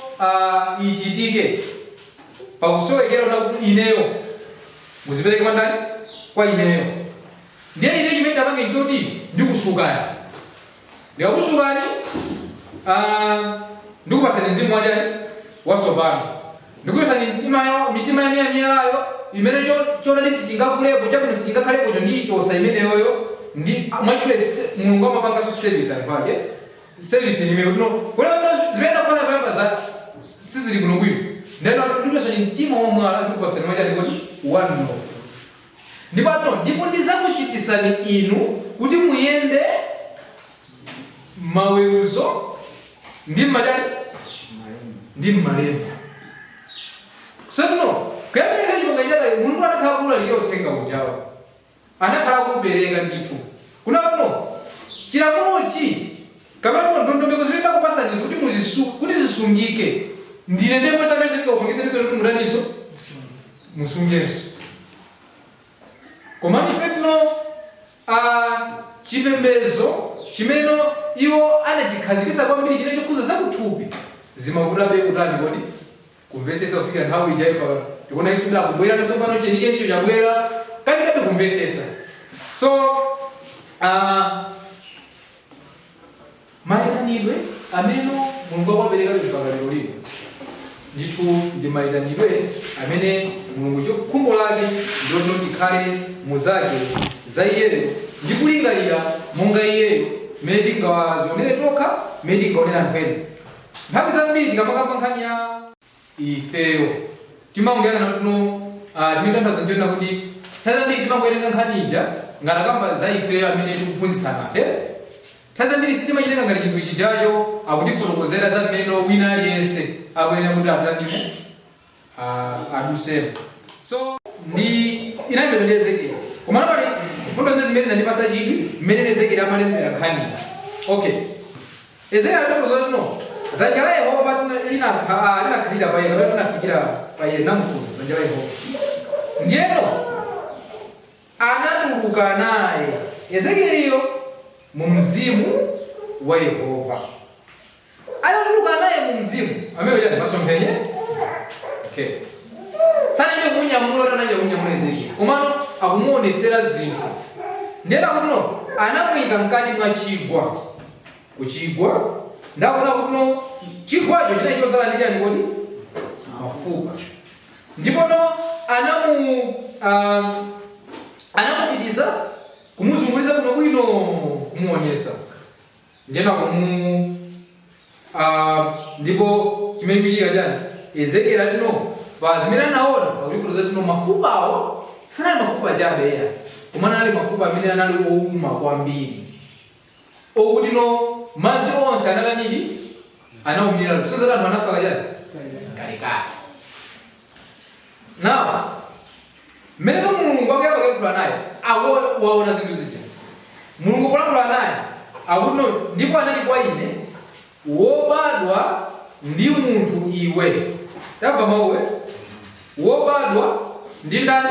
ichitike, pakusowekera na kuti ineyo muzipereke kwa ndani? Kwa ineyo. Ndiye ine chimene ndapange nchoti ndikusukani, ndikakusukani, ndikupasani mzimu wachani? Wasopano. Ndikuyesani mitima yawo, mitima yanu ya miyalayo imene chonadi sichingakulepo, chabwino sichingakhalepo, ndichosa imeneyoyo. Ndi mwachidule Mulungu amapanganso service anthu ake. Service imene kuti no kuti zimene ndakupasa payamba za sizili kuno bwino, ndeno ndikuyesani mtima wa mwala, ndikupasani mwachani kuti wanofu. Ndipo ato ndipo ndizakuchitisani inu kuti muyende maweruzo ndi mmachani? Ndi mmalemba. So tino kuyambira chipangano chakale Mulungu anakhala kulalikira uthenga ujawo, anakhala kuupereka ndithu kuna kuno chilamulochi kapena ndondomeko zimene ndakupasanizo kuti kuti zisungike. Ndine ndemwe samene ndingakupangiseniso kuti mutaniso musungenso. Koma ife tino chipembedzo chimene iwo anachikhazikitsa kwambiri chine chokhuza zakuthupi, zimavutabe kutani kodi kumvetsetsa kufikira nthawi ijayi. Pa tikuona Yesu akubwera tsopano, chenichenicho chabwera, kanikabe kumvetsetsa. So mayitanidwe amene Mulungu akuwapereka mpaka lero lino ndithu ndi mayitanidwe amene Mulungu khumbo lake ndiloti tikhale muzake za iyeyo ndi kulingalira monga iyeyo, mmene tingawazionere tokha, mmene tingaonera anthu ena. Nthawi zambiri tikamakamba nkhani ya ifeyo timangoyang'ana kuno, chimene tanthauza nchonena kuti nthawi zambiri timangowerenga nkhani ija ngati akamba za ifeyo amene tikuphunzitsana afe. Nthawi zambiri sitimachitenga ngati chinthu chijacho akutifotokozera za mmene wina aliyense akuyenera kuti atanimo adusemo. So ndi inalembedwa ndi Ezekiel, koma pali mfundo zine zimene zinandipasa chidwi mmene Ezekiel amalembera nkhani. Okay, Ezekiel anafotokoza kuti no dzanja la Yehova linakhalira pa iye kapena linafikira pa iye, linamukuza dzanja la Yehova. Ndiyeno anatuluka naye Ezekieliyo mu mzimu wa Yehova. Anatuluka naye mu mzimu amene chani? Masomphenya. Okay, sananje kumunyamula, tananje kumunyamula Ezekieli, komano akumuonetsera zinthu. Ndiyena kuti no anamuyika mkati mwa chigwa, kuchigwa. Ndakuona kuti no chigwacho chinali chozala ndi chani kodi? Mafupa. Ndipo no anamupitisa kumuzunguliza kuno bwino, kumuonesa ndiyena kumu ndipo chimene kuchitika chani? Ezekiel atino pa zimene anaona akutifotokoza tino mafupawo sanali mafupa chabe ya, koma anali mafupa amene anali owuma kwambiri, okuti no madzi onse anatanidi? Anawumira. Kusonyeza anthu anafa kachani? Kalekale. Now mmene Mulungu akuyamba kuyankhula naye, ako waona zinthu zija, Mulungu kulankhula naye akuti no ndipo anati kwa ine, wobadwa ndi munthu iwe. Tamva mawuwe, wobadwa ndi ndani?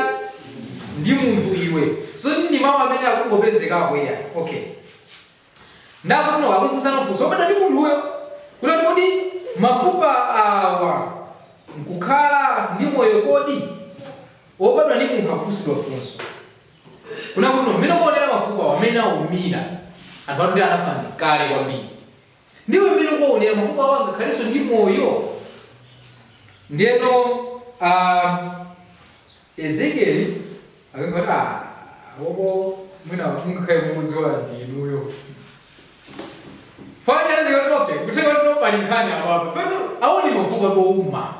Ndi munthu iwe. So ndi mawu amene akungopezekapo iya. Okay, ndakuti no akufunsa funso wobadwa ndi munthuyo kuti kodi mafupa awa nkukhala ndi moyo kodi? Wobadwa ndi munthu akufunsidwa funso kuna kuti no mmene kuonera mafupa awa amene aumira, anthu atuti anafa ndi kale kwambiri, ndiwe mmene kuonera mafupa awa angakhalenso ndi moyo? Ndiyeno Ezekieli akangoti ah, wopo mwina mungakhale mukudziwa ndi inuyo. Fanya okay, kuthenga kuti pali nkhani apapo pano, aoni mafupa ouma.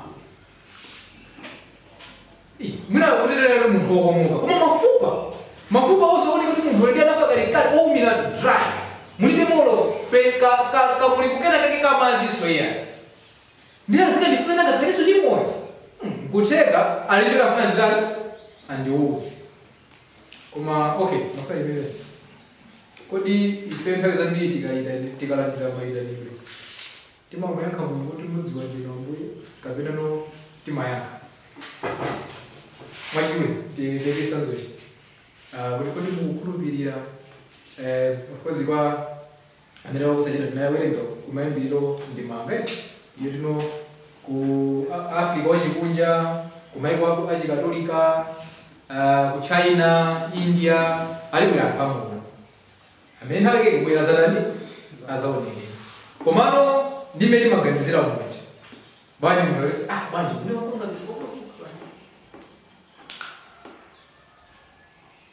Mwina kuteterera munthu wokomoka, koma mafupa onse oneka kuti munthu ndi anafa kalekale. Owumira dry, mulibe molo pe kamuli kukena kake kamaziso iya. Ndiye azikandifunsa ngakhalenso ndi moyo. Nkutheka alindira afuna nditali andiwuze. Koma okay, mafuna imene kodi ife nthawi zambiri tikalandira mayitanidwe timamuyankha Mulungu kuti mudziwa ndinu Ambuye, kapena no timayankha mwachidule? Tilekesanzochi kuti kodi mukukhulupirira? Of course, kwa amene wakusachita tinawerenga kumayambiriro ndi manga iyo tino ku Africa wachikunja, kumaiko achikatolika, ku China, India, ali kuli anthu amulungu amene nthawi yake kubwera zadani azaonekera. Komano ndimene timaganizira muti bwanji munthu bwanji mune wakonga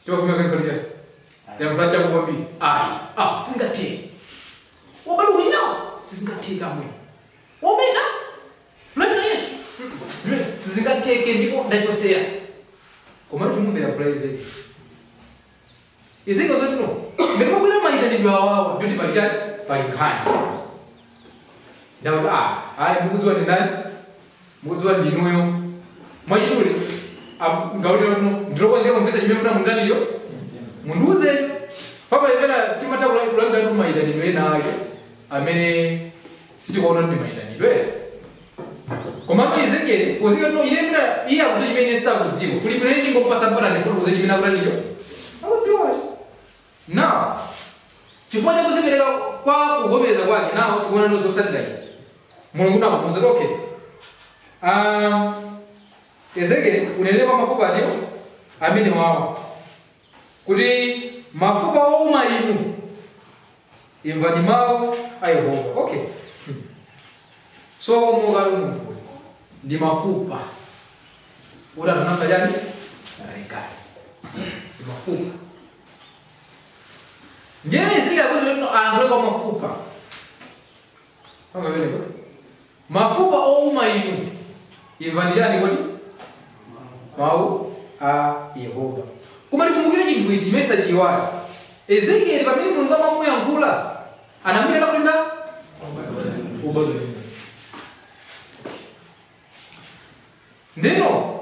timafuna kankhalira yankhula chako kwambiri. Ayi, sizingatheke, wabado kuchitawo sizingatheke, amwe wometa kulandira Yesu sizingatheke, ndipo ndachosera. Komano timumvera yankhula Ezekiel. Ezekiel zoti no, ngati mabwera mayitanidwe awawa, ndikuti pali chani? Pali nkhani. Ndakuti ayi, mukudziwa ndi ndani? Mukudziwa ndinuyo. Mwachidule ngaulira kuno ndilokonzeka kumvesa chimene mfuna mundaniyo mundiuzeyo. Papa imene timatha kulandira tu mayitanidwe ena ake amene sitikuona ndi mayitanidwe. Komano Ezekiel kuzika no ine mina iye akudziwa chimene sakudziwa kuli bwino ndingopasa mpata ndifuna kudziwa chimene akutanicho akudziwacho. Now, chifukwa cha kuzipereka kwa kuvomereza kwake, nawo tikuona no zotsatira izi. Mulungu namuuza kuti okay, Ezekiel, unenere kwa mafupa atiwo amene wawo kuti mafupa ouma inu, imvani mawu a Yehova. Okay. So omukali munthu uyu ndi mafupa kuti anthu anafa chani kalekale, ndi mafupa. Ndiye Ezekiel akuti ayankhule kwa mafupa. Pamene mafupa ouma inu, imvani chani kodi? Mawu a Yehova. Koma tikumbukire chinthu ichi chimene sachiyiwala Ezekieli: pamene Mulungu amamuyankhula, anamuyitana kuti nda ubadwa. Ndino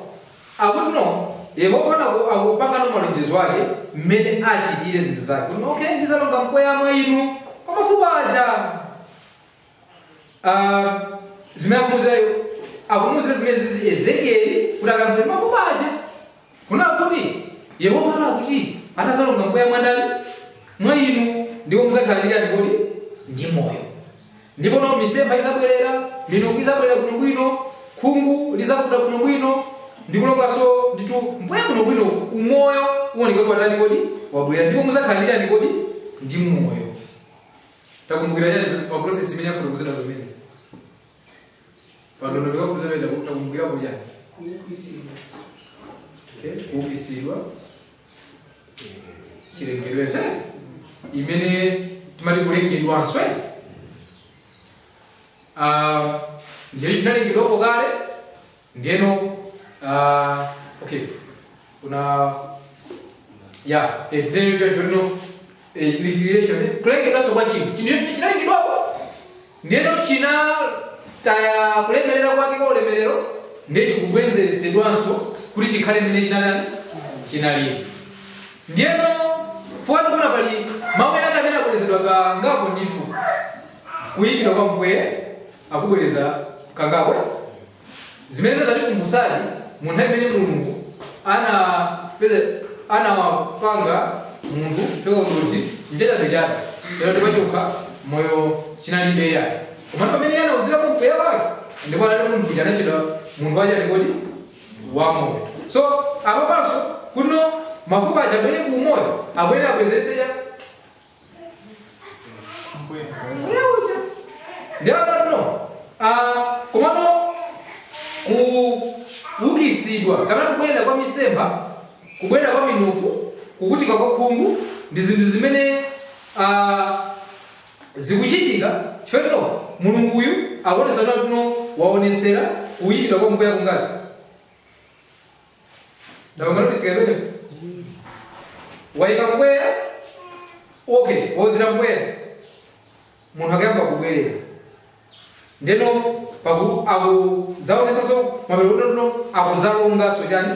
akuti no, Yehova akupanga no malonjezo ake mmene achitire zinthu zake kuti okay, ndizalonga mpweya mwa inu kwa mafupa aja. Zimene akumuwuzira zimene zizi Ezekieli kuti akankhule mafupa aja kuna kuti Yehova akuti atazalonga mpweya mwa ndani? Mwa inu, ndipo muzakhala ndi chani kodi? Ndi moyo. Ndipo no misempha izabwerera, minofu izabwerera bwinobwino, khungu lizakuta bwinobwino, ndikulonganso nditu mpweya bwinobwino, umoyo uoneka kuti watani kodi? Wabwera, ndipo muzakhala ndi chani kodi? Ndi moyo. Takumbukira chani pa process imene yafotokozedwa pamene pa ndondomeko yafotokozedwa? Takumbukirapo chani? Kuukitsidwa. Okay, kuukitsidwa, chilengedwe chati imene timati kulengedwanso eti. Ndiye chinalengedwapo kale. Ndiyeno okay, kuna ya ndiyeno choncho recreation, kulengedwanso kwa chinthu, chinthu chinalengedwapo, ndiyeno china taya kulemerera kwake kwa ulemerero, ndiye chikubwezeresedwanso kuti chikhale mmene chinalani chinalili. Ndiyeno fuwa tikuona pali mawu ena amene abwerezedwa kangapo ndithu. Kuyikidwa kwa mpweya akubwereza kangapo, zimene zatikumbusadi mu nthawi imene Mulungu anapeza anawapanga munthu kuchoka kudoti nchachabechabe, lero tipachokha moyo chinalibe yayi. Komano pamene anauzirapo mpweya wake, ndipo anati munthu kuja anachedwa munthu wache kodi? Wamoyo. So apapanso kuno mafupa aja abwere ku umoyo, abwere abwezerese cha mpweya uja. Ndiye anati komano kuukitsidwa kapena kubwerera kwa misempha, kubwerera kwa minofu, kukutika kwa khungu ndi zinthu zimene zikuchitika chifukwa tino Mulunguyu akuonetsa tino waonetsera kuyikidwa kwa mpweya kungati. Ndapanganotisika pene wayika mpweya. Okay, wozira mpweya, munthu akayamba kubwerera ndeno paku akuzaonesanso mapeto akuzalongaso chani,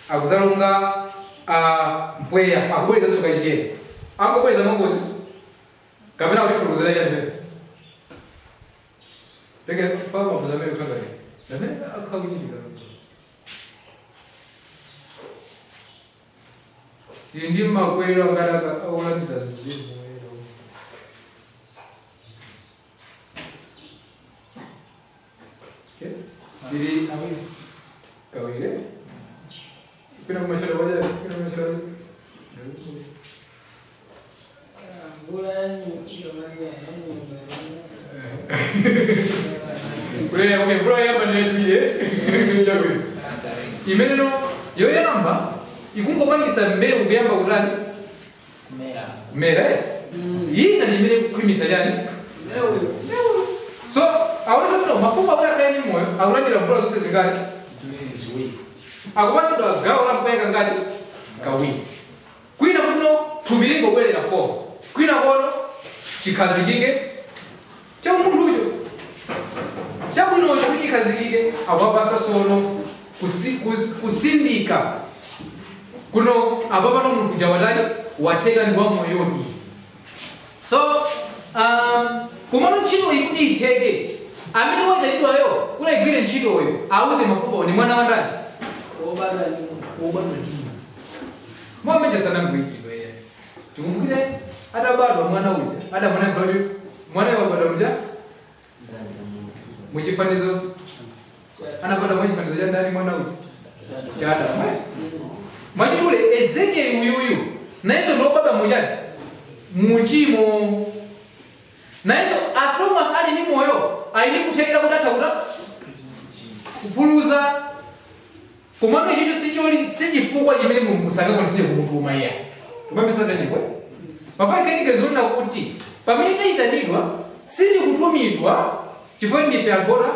akuzalonga mpweya, akubwerezanso kachikena, angobwereza mangozi kapena kuti furukuza chani pene leke faka mabuza amene kukhangati amene akhakuchitika. Tili ndi makwerero angati akulandira Mzimu Woyera? Okay. Tili Awiri. Kawiri kwina kumachero kwaja, kwina kumachero. Mvula yomaliza yanyumba. Kule, okay, mvula yoyamba ndiyachiwiri chabwino imeneno yoyamba ikungopangisa mbewu kuyamba kutani? Kumera. Kumera, yes. Ina ndi imene ikukhwimisa chani? Mbewu. So aonesa kuti mafupa kuti akhale ndi moyo akulandira mvula zonse zingati? Ziwiri. Akupasidwa gawo la mpweya kangati? Kawiri. Kwina kuno thupi lingobwerera form, kwina kono chikhazikike chaumunthucho chabwinocho kuti chikhazikike, akuwapasa sono kusindika kuno apa pano munthu kuja watani? Wateka, ndi wamoyoni. So kumano ntchito ikuti itheke, amene wayitanidwayo kuti ayigwire ntchitoyo auze mafupa ni mwana wa ndani? Wobadwa ndi Wobadwa ndi mwamenje sanamgwikidwa iye. Tikumbukire adabadwa mwana uja, adamwana kuti mwana wabadwa muja muchifanizo, anabadwa muchifanizo cha ndani mwana uja? Cha Adamu, right? Mwachidule Ezekieli uyuyu nayenso ndiwobadwa muchani? Muchimo. Nayenso as long as ali ndi moyo ali ndi kuthekera kuti atha kuta kupuluza, komano ichicho sicholi sichifukwa chimene Mulungu sangakwanisiye kumutuma iye. Tumapesa mafanikaniga zoona kuti pamene tayitanidwa sitikutumidwa chifukwa ndife agora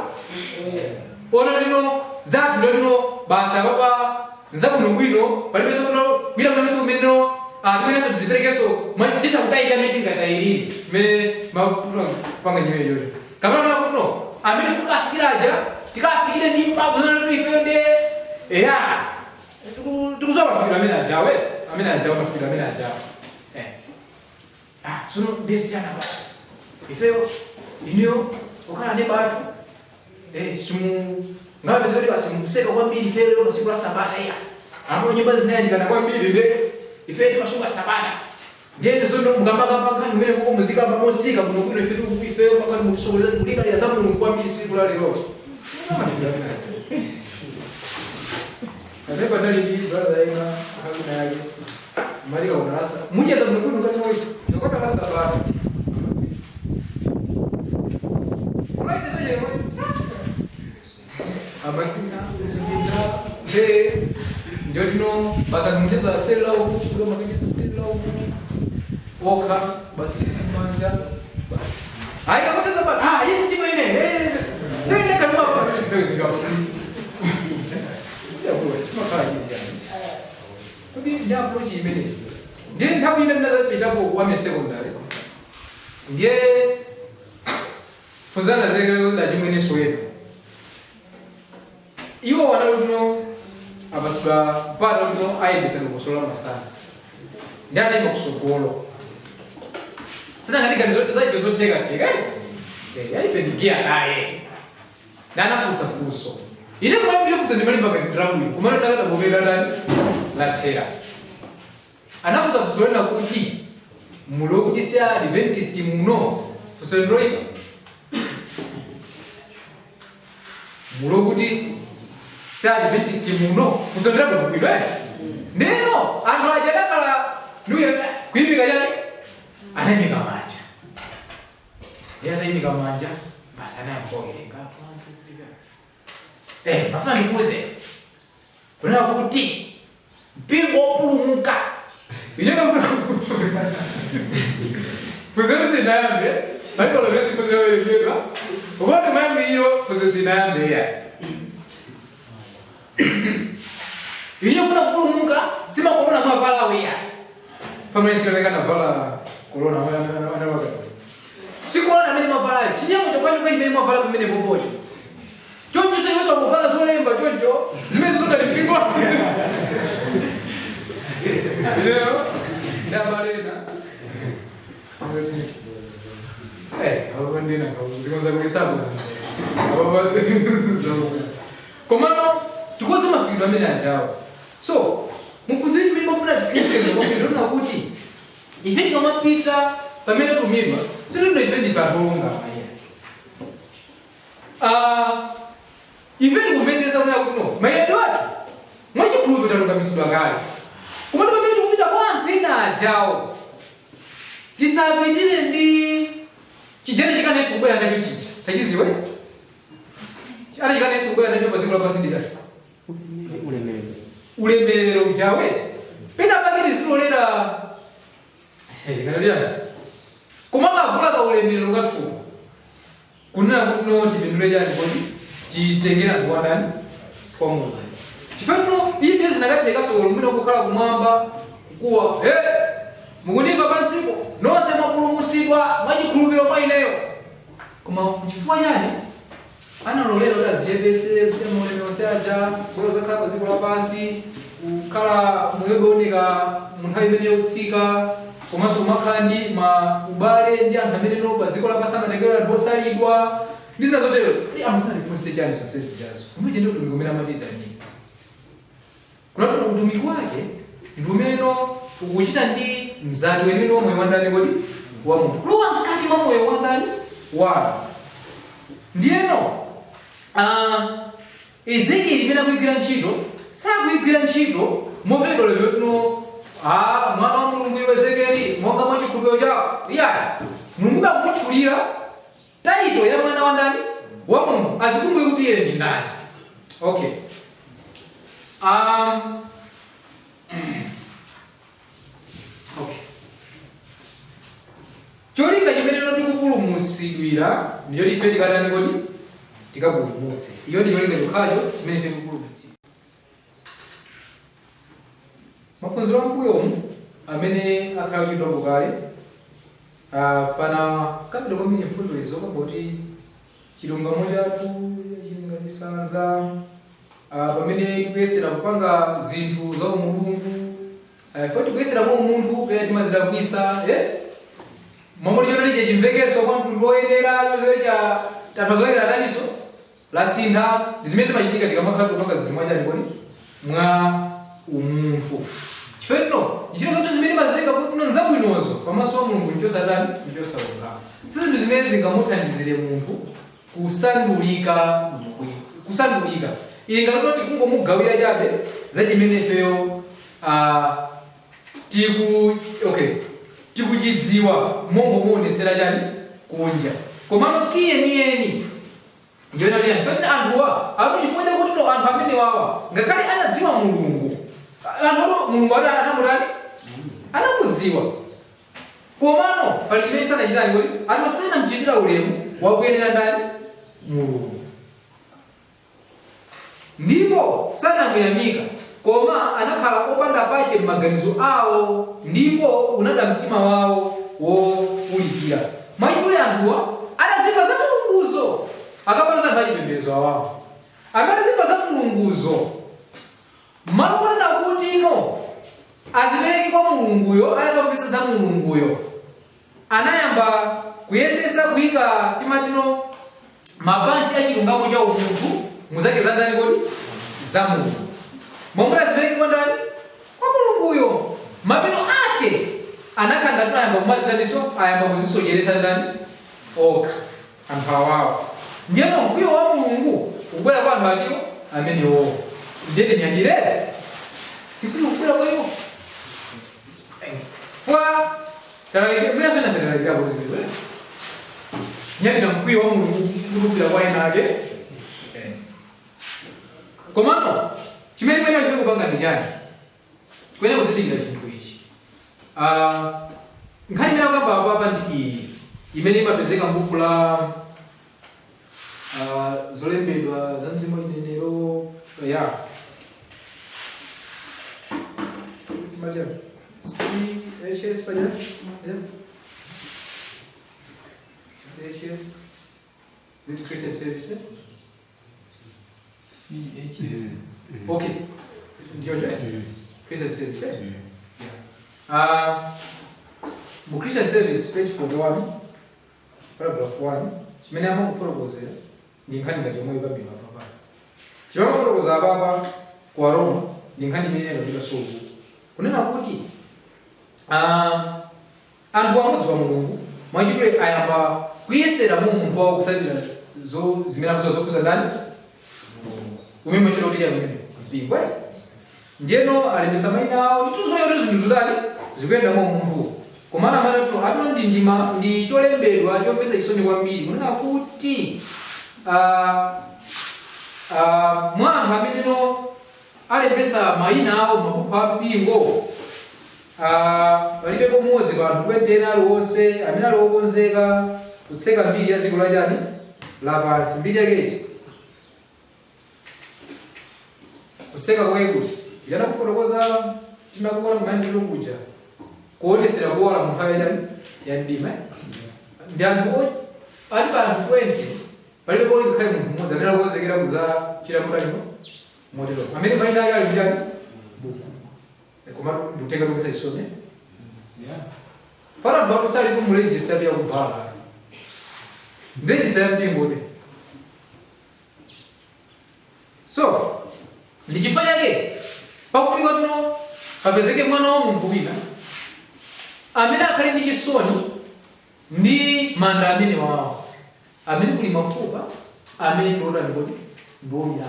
ona lino zathu ndo lino basa papa nzabwinobwino, palibenso kuno kwina kumenenso kumeneno timenenso tiziperekenso titha kutayika amene tingatayirire mmene mapanga nyimene yoyo kapena ona kuno amene kukafikiraja tikafikire ndi mphamvu zona kuti ifeyo ndi eya tikuzowa mafikiro amene ajawe, amene ajawa mafikiro amene ajawa. Sono ndesichana basi ifeyo ineyo ukhala ndi batu simu ngabe zoti basi mukuseka kwambiri ifeyo lero masiku la Sabata iya apo nyumba zinayandikana kwambiri nde ifeyo timasunga Sabata ndiye zono mukamakapakani kumene kuko muzika mosika kuno kuno ife ifeyo pakani mukusokoleza kulikalira za Mulungu kwambiri siku la lero. Kapepa ndali ndi brother ina hakuna yake malika unarasa mucheza kuno kuno kati moyo nokota la Sabata Right, so yeah, amasina kuchipinda nde ndio lino basa kumucheza sela uku kulo makacheza sela uku okha basi manja basi hayi kakucheza ba yes ndimo ine nene kanuma pa sio zinga ya bro sima kala ya kuti ndi approach imene ndiye nthawi ine ndinazapitapo kwa secondary ndiye funzana zeke la chimweneso yetu iwo wanalikuno apasidwa mpata lino ayendesa lukosola masana ndi anayima kusogolo sinangatiganizo zaife zothekatheka yaife ndigiya kale ndanafunsa funso ine kumayambira funso ndimalimva ngati ndilabwino kumano ndakadabomera ndani lathera anafunsa funso lena kuti mulo kuti si Adventist muno funso ndiloyipa mulo kuti si Adventist muno funso ndilabwino eh ndeno anthu aja adakhala ndiuye kuyimika chani anayimika manja ndiye anayimika manja basi anayambowerenga mafuna ndikuuze kunena kuti mpingo wopulumuka funso sinayambe palikolopesi funso yowerengedwa ukoti mayambiro funso sinayambe iya ine kufuna kupulumuka simakolona mwavala wiya pamene silonekana vala Korona anawaka. Si korona amene mwavalayo, chinyengo chokwacho chimene mwavala pamene popocho. Choncho seiwenso wakuvala zolemba choncho, zimene zokali mpingo. Leo ndabalena. Apo ndina zikonza kuhesabu zimene. Apo zakuya. Komano tikoze mafikiro amene ajawo. So, muphunzire chimene mafuna tikhulupirire kwambiri ndona kuti ife tikamapita pamene tumidwa sitindo ife ndife anthu olungama iya. Ife tikumvetsetsa kunena kuti no mayendedwe athu mwachikhulupiriro talungamisidwa kale. Komano pamene tikupita kwa anthu ena ajawo tisapitire ndi chijana chikana Yesu kubwera nacho chija. Tachiziwe? Ana chikana Yesu kubwera nacho pa dziko lapansi ndi chati. Ulemerero. Ulemerero ujawete. Pena pake tizilolera kanatiyani koma kavula ka ulemerero kathu kunena kuti no tipindule chani kodi titengera anthu kwa ndani kwa Mulungu. Chifukwa no iye ndiye zinakatheka solo mwina kukhala kumwamba kuwa he mukundimva pansipo nonse mwapulumutsidwa mwachikhulupiriro mwa ineyo. Koma chifukwa chani analolera kuti azichepese kusiya maulemerero onse aja kubwera kuzakhala pa dziko lapansi kukhala moyo wooneka mu nthawi imene yotsika komanso kumakhala ndi ma ubale ndi anthu amene no pa dziko lapansi amatengera anthu osalidwa ndi zina zotero. Kuti amafuna tiphunzitse chani zonse zijazo kumene ndi utumiki umene amatitanira kunati utumiki wake ndi umene ukuchita ndi mzati weniweni wa moyo wa ndani kodi wa munthu kulowa mkati mwa moyo wa ndani wa anthu. Ndiyeno Ezekieli imene akuyigwira ntchito sakuyigwira ntchito movekedwa lero no mwana wa Mulungu iwe Ezekieli monga mwa chikhulupiriro chako iya Mulungu akumutchulira title ya mwana wa ndani wa Mulungu azikumbuke kuti iye ndi ndani. Okay. Okay. Cholinga chimene tikupulumutsidwira ndicho ife tikatani kodi tikapulumutse. Iyo ndi cholinga chokhacho chimene ife tikupulumutsidwa. Maphunziro ambuyomu amene akhala kuchitidwapo kale pana kapita kwambiri mfundo izi zokamba kuti chilungamo chathu chili sanza pamene tikuyesera kupanga zinthu za umulungu ife tikuyesera mwa umunthu pena timazilakwisa momwe chimene chimvekenso kwa mtundu woyenera chonse cha tanthauzo taniso lasintha zimene zimachitika tikamakhala kupanga zinthu mwachani kodi mwa umunthu. Chifukwa ntchito zathu zimene mazitenga kuti nzabwinozo pamaso pa Mulungu nchosatani nchosalungama. Si zinthu zimene zingamuthandizire munthu kusandulika bwinobwino kusandulika ili ngati kungomugawira chabe za chimene ifeyo tiku okay tikuchidziwa mongomuonetsera chani kunja komano kiyeniyeni ndiyo nati anthu anthuwa akuti chifukwa chakuti no anthu amene wawa ngakhale anadziwa Mulungu anthu ato Mulungu anamutani anamudziwa komano pali chimene sanachitani kuti anthu sanamchitira ulemu wakuyenera ndani Mulungu ndipo sanamuyamika koma anakhala opanda pache m'maganizo awo ndipo unada mtima wawo wowulikira. Mwachidule anthuwa adazimva za Mulunguzo akapano anthu achipembedzo awawo amene adazimva za Mulunguzo malo kunena kuti ino azipereke kwa Mulunguyo atatopesa za Mulunguyo anayamba kuyesesa kuyika timatino mapanchi achilungamo cha umunthu muzake za ndani kodi za Mulungu momwe azipereke kwa ndani kwa Mulunguyo mapeno ake anakhala ngati ayamba kumazitaniso ayamba kuzisocheresa ndani okha anthu awawo ndiyeno mkwiyo wa Mulungu ukubwera kwa anthu atiwo amenewo ndiye tinyadilere sikuti ukubwera kwa iwo fwa talalikira mwina fena talalikira kuzimizwe nyadira mkwiyo wa Mulungu kutupira kwa ena ake komano chimene kwene chimene kupanga ndi chani kwene kuzindikira chinthu ichi nkhani imene akamba apa ndi iyi imene imapezeka m'buku la zolembedwa za mzimu wachinenero ya CHS paja yeah. CHS, is it Christian Service? Eh? CHS. Mm. Okay. Ndiyo, eh? Mm. Christian Service. Eh? Mm. Yeah. Mu Christian Service, page 41, paragraph 1, chimene amakufotokozera ndi nkhani ngati yomwe ikambidwa apapa. Chimene amafotokoza apapa kwa Roma ndi nkhani imene ikambidwa soku. Kunena kuti anthu amudziwa Mulungu, mwachidule ayamba kuyesera mu munthu wawo kusatira zo zimene amadziwa zokhuza ndani? Mulungu. Umene machita kuti chani mpingo. Eh? Ndiyeno alembesa mayina awo, ndituzikuona kuti zinthu zitani zikuyenda mwa munthuwo. Komana amene atuno ndi ndima ndi cholembedwa chomvetsa chisoni kwambiri kunena kuti mwa anthu ameneno alembesa mayina awo mabuku a mpingo, palibepo mmodzi pa anthu 20 aliwonse amene ali wokonzeka kutseka mbiri ya dziko lachani lapansi. Mbiri yakechi kutseka kwake kuti yanakufotokoza tinakuona kumayandiro kuja kuonesera kuwala mu nthawi ya mdima. Ndi anthu ali pa anthu 20 palibe ngakhale munthu mmodzi amene akukonzekera kudzachita motani motero amene mayina ake ali mchani buku. Koma ndikutenga kupeza chisoni. Fara anthu atu sali mu register ya kubhala register ya mpingo ube. So ndi chifukwa chake pakufunika tuno papezeke mwana wa munthu wina amene akhale ndi chisoni ndi manda amene wawo amene kuli mafupa amene ndi otani kodi ndi omira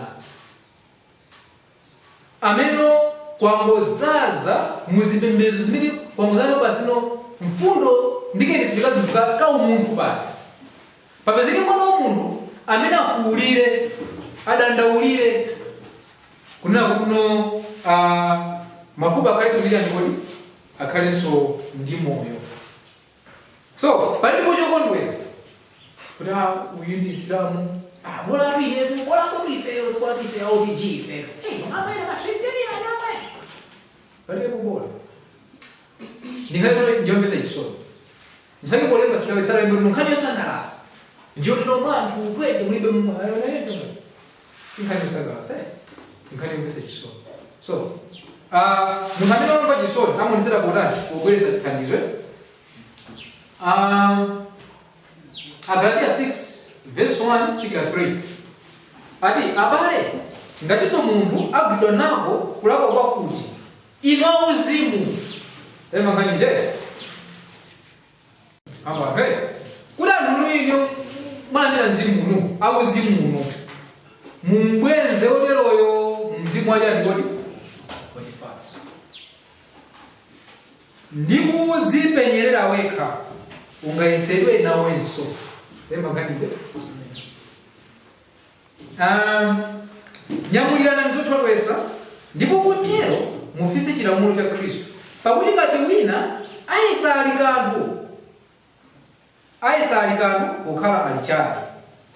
amene kwangozaza muzipembedzo zimene kwangozaza pasino mfundo ndikayendetsedwe ka zinthu ka umunthu basi. Papezeke mwana wa munthu amene afuwulire adandaulire kunena kuno mafupa akhalenso ndi chani kodi akhalenso ndi moyo. So palipo chokondwera kuti uyu ndi Isilamu, bola atu bola atu ifeyo, bola atu ifeyo, OTG ifeyo. Hey, amene matrinitarian amene. Palibe kubola. Ndinkhani kuno ndiyomvetsa chisoni. Ndifake kulemba silawe tsala lemba nkhani yosangalatsa. Ndiyo tino mwa anthu 20 mulibe ayo si nkhani yosangalatsa, eh? Nkhani yomvetsa chisoni. So, munthu amene wamva chisoni amaonetsera potani pobweretsa thandizo. Agalatiya 6 verse 1 fika 3 ati abale ngatinso munthu agwidwa nako kulakwa kwakuti inu auzimu ema nkhani nje ambape kuti anthu inu mwalandira mzimu uno auzimu uno mumbwenze oteroyo mzimu wachani kodi wachifatso ndi kudzipenyerera wekha ungayesedwe nawenso. Lemba nkhani nje nyamulirana zothodwetsa ndipo kutero mufise chilamulo cha Khristu. Pakuti ngati wina ayesa ali kanthu pokhala ali chabe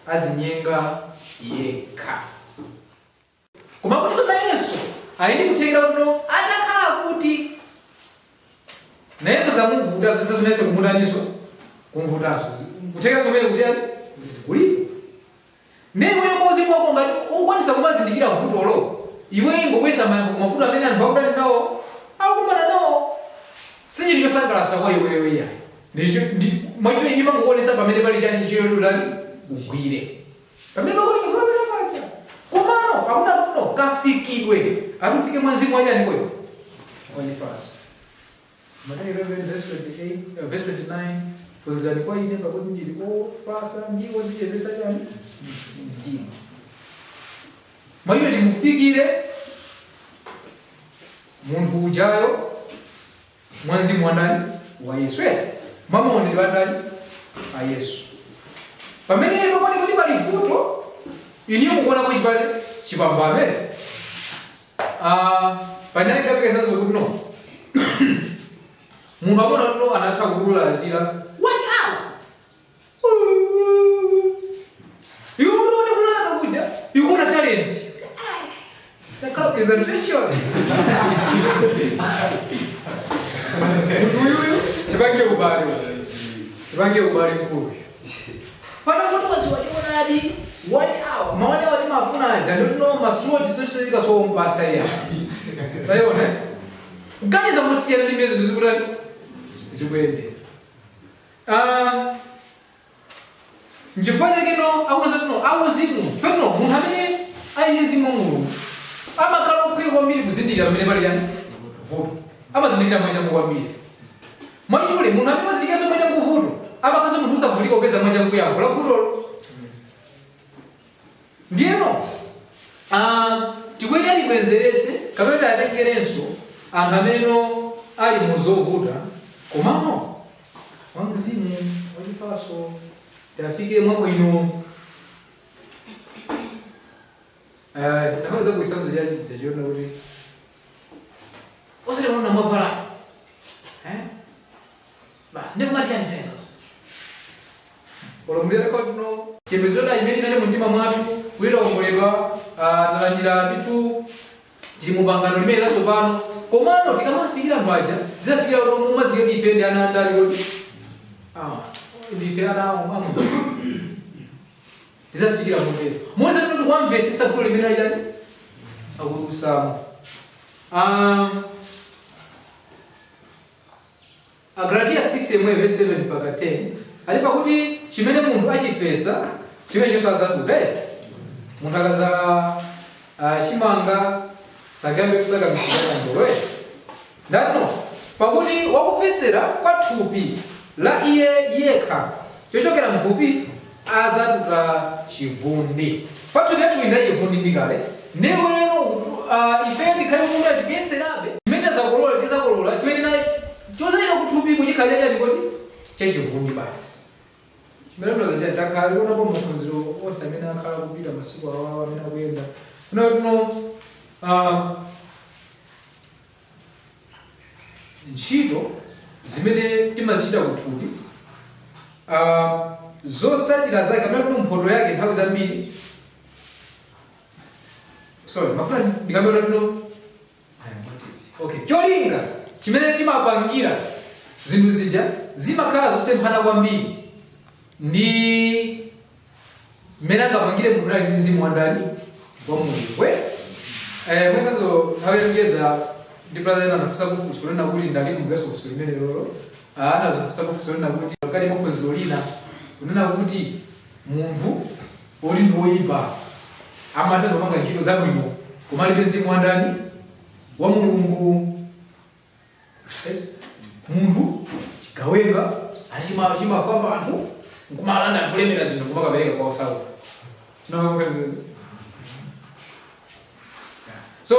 azinyenga yekha. Koma kuti nayenso ali ndi kuthekera kuno atakhala kuti nayenso zamuvuta zonse zimenso kumutaniso kumvutanso kuthekera zomwe kuti kulipo. Ndiye iweyo mauzimu wako ngati ukwanisa kumazindikira vutolo iwe ingobweretsa mavuto amene anthu akudani nawo akukumana nawo si chinthu chosangalatsa kwa iweyo iya. Mwachidule imangokuonetsa pamene pali chani ntchito yoti ugwire pamene pakuoneka zolapera paja. Komano akuna kuno kafikidwe atufike mwa mzimu wachani kodi wachifatso. Mateyu 11 verse 28, verse 29 phunzirani kwa ine pakuti ndili ofatsa ndi odzichepetsa chani mtima. Mwa iye timufikire munthu ujayo mwa mzimu wa ndani wa Yesu, mwa maonedwe a ndani a Yesu. Pamene pakuoneka kuti pali vuto iniyo mukuonapo chipale chipambano. Panali kapeka sanzo kuti no munthu amona no anatha kukulalatira 1 hour. Iwe unaona kulala kuja yuko na talent. Taka presentation. Munthu uyuyu tipange ubale. Tipange ubale mkulu. Pano kuti waziwa chionadi 1 hour, ma 1 hour timafuna aja ndotino ma slot sosika sompasa iya taiona kuganiza musiyana ndi mezi zikutani zikuyendera. Ah, nchifukwa chake no akunoza tino auzimu chifukwa munthu amene ali ndi mzimu wa Mulungu amakhala ophweka kwambiri kuzindikira pamene pali chani vuto, amazindikira mwachangu kwambiri. Mwachidule, munthu amene amazindikiranso mwachangu vuto amakhalanso munthu usavutika kupeza mwachangu yankho la vutolo. Ndiyeno tikuyenera tibwenzerese kapena tiatengerenso anthu amene ali mu zovuta, komano mwa mzimu wachifaso tiafike mwabwino. Ndakauza kuisanzo chachiona kuti osati kuona mwavala eh basi ndikumati chani zimenezozo olomulira kodno chiyembekezo chimene chinacho mumtima mwathu kuti taomboledwa, talandira ndithu, tili mu pangano limene latsopano. Komano tikamafikira anthu aja zizafikira kuti mumazike kuti ife ndi ana andali kuti ndife ana awo amu tizafikira motero muweza kuti kwamvesesa gulu limene ali akulusamo. Agalatiya 6 yemwe verse 7 mpaka 10 ali pakuti chimene munthu achifesa chimene chonso adzatuta. Munthu akazala chimanga sangambe kusaka misika ya ndowe ndano pakuti wakufesera kwa thupi la iye yekha chochokera mthupi adzatuta chivundi. Pathupi lathu ina chivundi ndikale ndeweno ifeyo tikhale kumuna tikuyeserabe chimene tazakolola tizakolola choyenera chozalira kuthupi kuchikhalira chani kodi chachivundi basi. Chimene tunoza takhala tikuonapo maphunziro onse amene akhala kupita masiku awawa amene akuyenda kuno tuno ntchito zimene timazichita kuthupi, zotsatira zake amene kuti mphoto yake nthawi zambiri, sorry, mafuna ndikambe tuno, okay, cholinga chimene timapangira zinthu zija zimakhala zosemphana kwambiri ndi mmene angapangire munthu ali ndi mzimu wandani wa Mulungu. Mwesazo nthawi yongeza ndi brother ena anafunsa kufunso lina kuti ndali kumbukaso funso limene lolo anazafunsa kufunso lina kuti kali maphunziro lina kunena kuti munthu uli ndi woyipa amatha kupanga ntchito zabwino koma alibe mzimu wandani wa Mulungu. Yes. Munthu chigawenga achima chimafamba anthu nkumalanda anthu olemera zinthu kumakapereka kwa osauka. So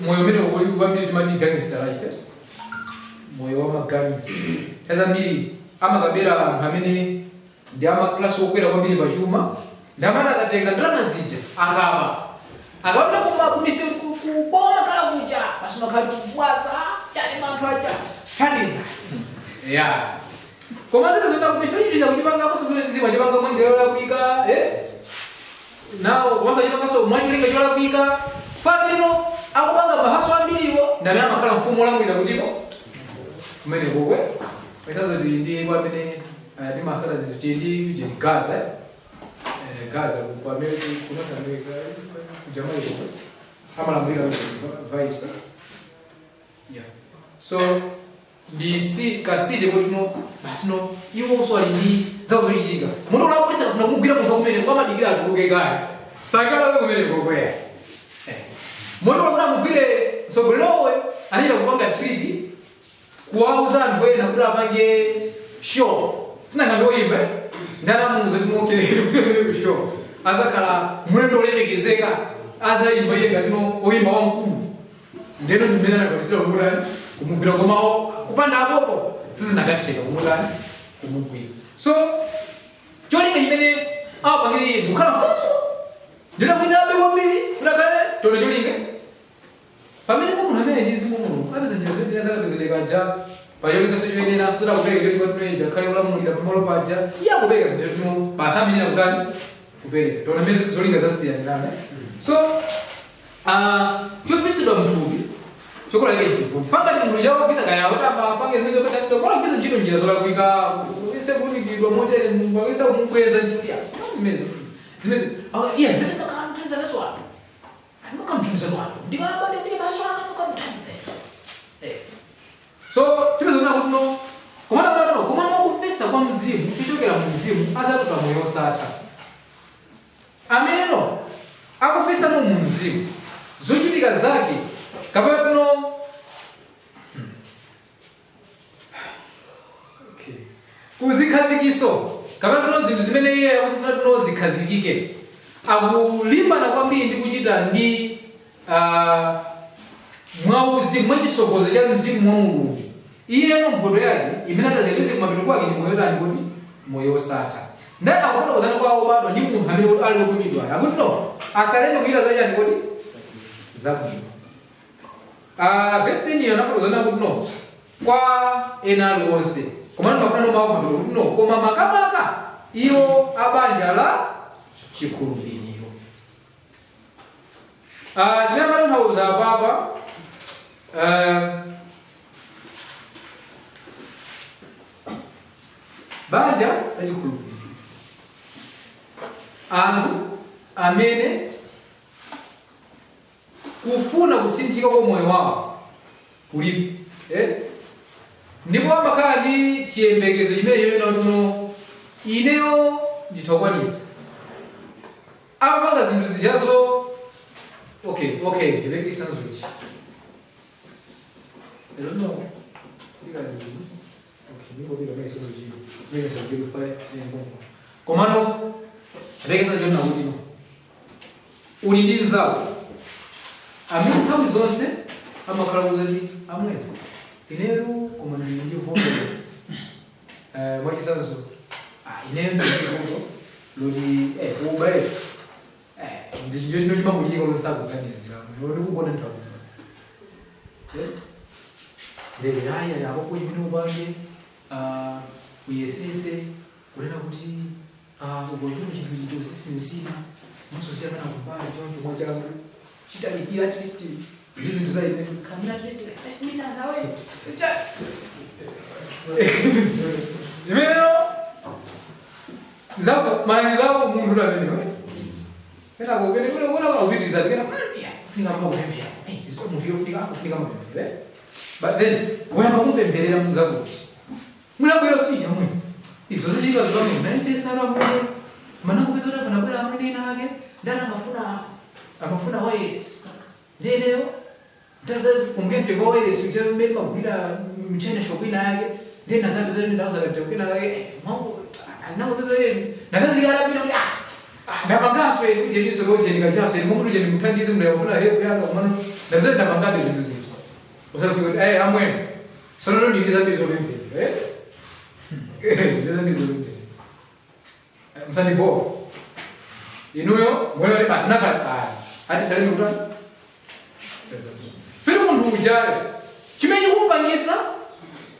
moyo umene uli kwambiri timati gangster life, eh? Moyo wa magangster zambiri amakabera anthu amene ndi amaklasi okwera kwambiri pachuma, ndi amene akatenga ndalama zija akaba akapita kuma kumise kumakhala kuja basi makhala kubwaza chani anthu aja thandiza ya. Koma ndito zona kuti ife chinthu chakuchipanga posikuziwa chipanga mwanjira yolakwika, eh nawo komanso achipanganso mwacholinga cholakwika famino akupanga mahaso ambiriwo ndi amene amakhala mfumu olamulira kutiko kumene kokwe. Paisazo tili ndi kwa amene timasata tili ndi ujeni Gaza, eh? Gaza ku America, ku North America, ku Jamaica amalamulira vibes, eh? Yeah, so ndi si kasite kuti no basi no iwonso ali ndi zakuzochitika. Munthu ulakulisa kufuna kumugwira munthu kumene kwamadikira atuluke kaya sakalowe kumene kokweya. Munthu ulakuti amugwire mtsogolerowe anachita kupanga trick kuwauza anthu ena kuti apange show sinanga ndoyimba ndanamuuza kuti mokere ku show azakhala mlendo olemekezeka azayimba iye ngati no oyimba wamkulu. Ndeno ndimene anakwanisira kumutani kumugwira, koma kupanda apopo sizinakatheka kumutani kumugwira. So cholinga chimene awapangire iye ndikukhala mfumu ndina mwina abe kwambiri kuti akhale tona cholinga pamene munthu amene ndi mzimu wa Mulungu apeza njira zoyenera zakapezedwe kaja pacholinga choyenera soda kupereka cholinga tuneja akhale olamulira pamalo paja iye akupereka zinthu tuno pasamenyera kutani kupereka tona mmene zolinga zasiyanirana. So chofesedwa mthupi Chokola chake chivundi. Fanga ndi munthu chakupisa kaya kuti apange zimene zopetaniza kola kupisa ntchito njira zolakwika ise kulikidwa motere Mulungu akuyesa kumubweza ntchito ya zimene zimene iya zimene makamthandiza naso anthu makamthandiza anthu ndikabade ndi maso anga makamthandiza. So tipezona kuti no komana kuti no komana kufesa kwa mzimu kuchokera mu mzimu azatuta moyo osatha. Amene no akufesa no mu mzimu zochitika zake kapena no okay kuzikhazikiso kapena no zinthu zimene iye akuzifuna no zikhazikike akulimbana kwambiri ndi kuchita ndi mwauzimu mwachisokozo cha mzimu wa Mulungu. Iye no mphoto yake imene atazipeze kumapeto kwake ndi moyo tani kuti moyo osatha. Ndaye akufotokozana kwa obadwa ndi munthu amene ali wotumidwa akuti no asaleke kuchita zachani kuti zabwino. Verse 10 iyo anafotokozana kuti no kwa ena aliwonse komano mafuna no mawu kumapeto kuti no koma makamaka iwo abanja la chikhulupiriro. Chimene amatanthauza apapa banja la chikhulupiriro, anthu amene kufuna kusinthika kwa moyo wawo kulipo ndipo amakhala ndi chiyembekezo chimene chimene kuti no ineyo ndithokwanisa amapanga zinthu zichazo. Okay, ndipeke chitsanzo ichi. I don't know. Okay, ndingopika mene chitsanzo chino mene chitsanzo chino komano ndipeke chitsanzo chino kuti no uli ndi nzako amene nthawi zonse amakhala kuti amwene ineyo koma ndili ndi vuto mwachitsanzo ineyo ndili ndi vuto loti kuba ndicho chino chimangochitika lonsakuganizira ndikugona nthawi ndele aya yapo chimene upange uyesese kunena kuti ugochino chinthu chiti usisinzira musosiyana kumbali choncho mwachangu chitalikira at least ndi zinthu za ine zikhamira at least like 5 meters away. Imeneyo zako malangizo ako munthu ameneyo kenako kene kene kuona kupitiriza kena kufunika mapemphera tiziko munthu yofunika akufunika mapemphera but then wayamba kumpempherera mnzako munabwera sija mwini izo zichita zomwe naisesana mwini mana kupeza kuti panabwera amwene ena ake ndani amafuna wireless ndeneyo ndazakumbukira mtengo wa wireless uja mmene magulira mchina shop ina yake ndiye nazapeza kuti ndauza mtengo ina yake mwangu anakupeza kuti nazazikala kuti ndapangaswe kujeniso kojenika chaso munthu uje ndimuthandize munthu akufuna help yanga komano ndapeza ndapangabe zinthu zinthu usafika kuti amwene sono ndiliza bizo pemphera ndiliza bizo pemphera msandibo inuyo mwene kuti basi nakhala ati saleni kutani firi munthu ujayo chimene chikumpangisa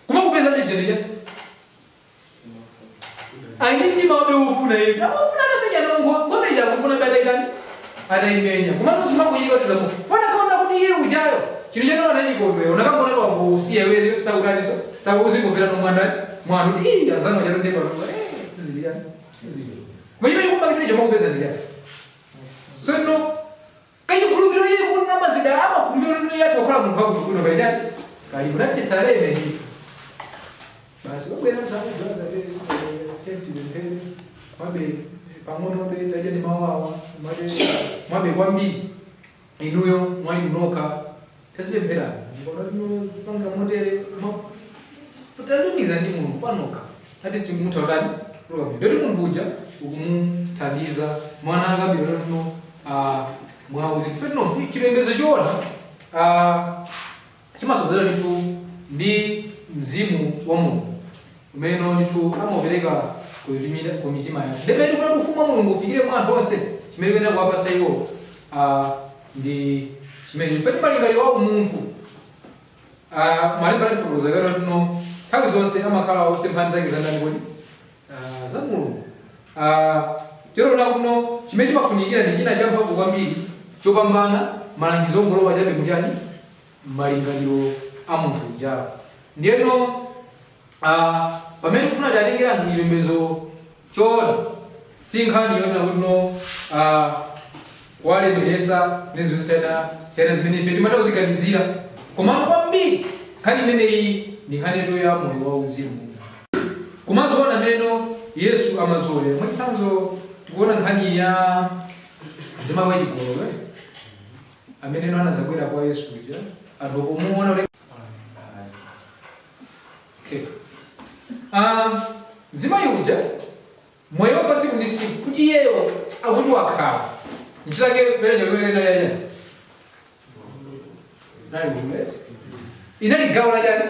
kumakupeza chejeni aini mtima wabe ufuna ivi akufuna atamenya nongo ngombe akufuna badaitani ataimenya kumano zimangoyika kuti zamu fana kaona kuti iye ujayo chinthu chake anachikondwe unakangona wangusiya wewe sakutaniso sakuzingomvera nomwandani mwandu ii azano chatondepa siziliyani sizili koma chimene chikumpangisa icho makupeza ndiyani so no kachikhulupiriro iye kuti namazida amakhulupiriro ndo yathu wakhala munthu wabwino paitani kali kunati tisaleme ndithu basi wabwera msanaatempere mwabe pang'ono mwabe taja ni mawawa mwabe kwambiri inuyo mwainunoka tasipemphera panga motere tatumiza ndi Mulungu panoka ati sitimutha utani ndoti munthu uja ukumuthandiza mwana akabira tino mwauzi no chipembedzo choona chimasozera ndithu ndi mzimu wa Mulungu umene ndithu amapereka ku mitima yathu ndipene ndifuna kuti ufumu wa Mulungu ufikire mwa anthu onse chimene kuyenera kuwapasa iwo ndi chimene ife timalingaliro wa umunthu malemba atifotokoza kale tino nthawi zonse amakhala osemphana zake za ndani kodi za Mulungu chero kuno chimene chimafunikira ndi china champhamvu kwambiri chopambana malangizo ongolowa chabe muchani Malingaliro a munthu ujawo. Ndiyeno pamene kufuna tiatengera anthu chipembedzo choona, si nkhani yonena kuti no kuwalemeresa ndi zosiyana siyana zimene ife timatha kuziganizira, komano kwambiri nkhani imeneyi ndi nkhani yetu ya moyo wauzimu, kumazoona meno Yesu amazoolera. Mwachitsanzo, tikuona nkhani ya mzimayi wachigololo amene no anadzabwera kwa Yesu uja, anthu pomuona kuti okay. Mzimayi uja moyo wake tsiku ndi tsiku kuti iyeyo akuti wakhala nchitake pene chakuyenera nali hule, inali gawo la chani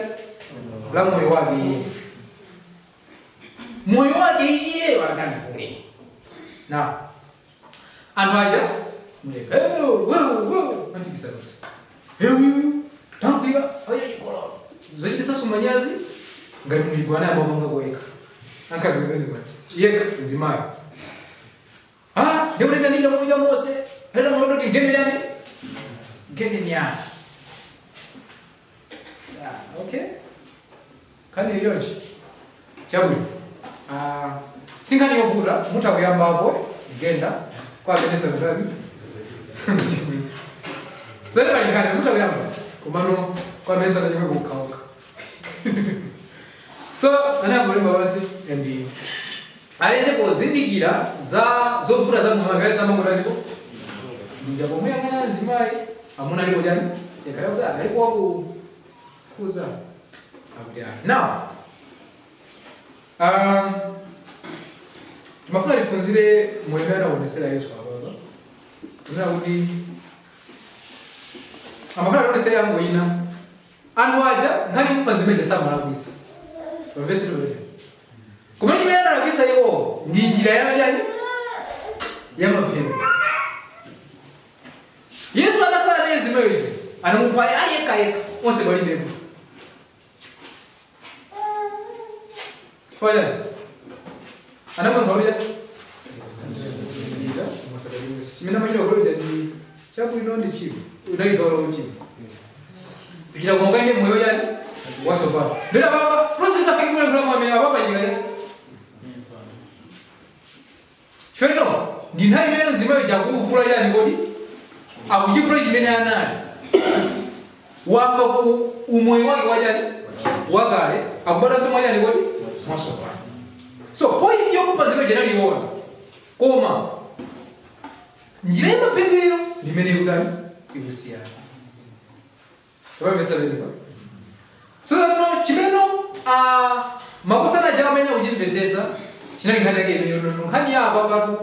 la moyo wake iye, moyo wake iye wakali hule. Na anthu aja mafikisa kuti euyu tankwira aya chigololo zochitisanso manyazi ngati muchigwana amapanga koyekha ankazi kumene pati yekha mzimayi, ah, ndikutenga ndila mutu cha Mose lero mutu kuti gende yani gende nyana. Ah, okay, nkhani iliyonse chabwino. Ah, si nkhani yovuta, mutha kuyambapo genda kwa amene sanatani sene pali nkhani, mutha kuyamba, komano kwa amene sanachimwe kukhaokha. So anayamba basi and aleze pozindikira za zovuta za moyo wake samangotalipo nja pomwe angana azimayi amuna alipo chani yakhala kuti alipo waku kuza akuti ayi. Now timafuna tiphunzire moyo umene anaonetsera Yesu apapa, kunena kuti amafuna tionetsere yango ina. Anthu aja nkhani kupha zimene samalakwisa pamvesi pamene, kumene chimene analakwisa iwo ndi njira yachani ya maphero. Yesu akasala naye zimeyo ija anamupha ali yekha yekha, onse palibepo. Chifukwa chani anamanga ulira chimene amachita kulija ndi chabwino ndi chimo unali gawo la uchimo pichita kumangaende moyo yani wasopano ndina papa lonse tinafike kule mvula mwamene apapa chikaya chfeno ndi nthawi imene mzimayo chakuvula chani kodi akuchivula chimene anali wafa ku umoyo wake wachani wakale, akubadwanso mwachani kodi mwasopano. So point yokupha zimene chinaliona, koma njira yamaphedweyo ndimene ikutani ikusiyana. Tapamvesa penepa? So no chimene makosana cha amene uchimvesesa chinali nkhani yake imeneyo, no nkhani ya apapatu.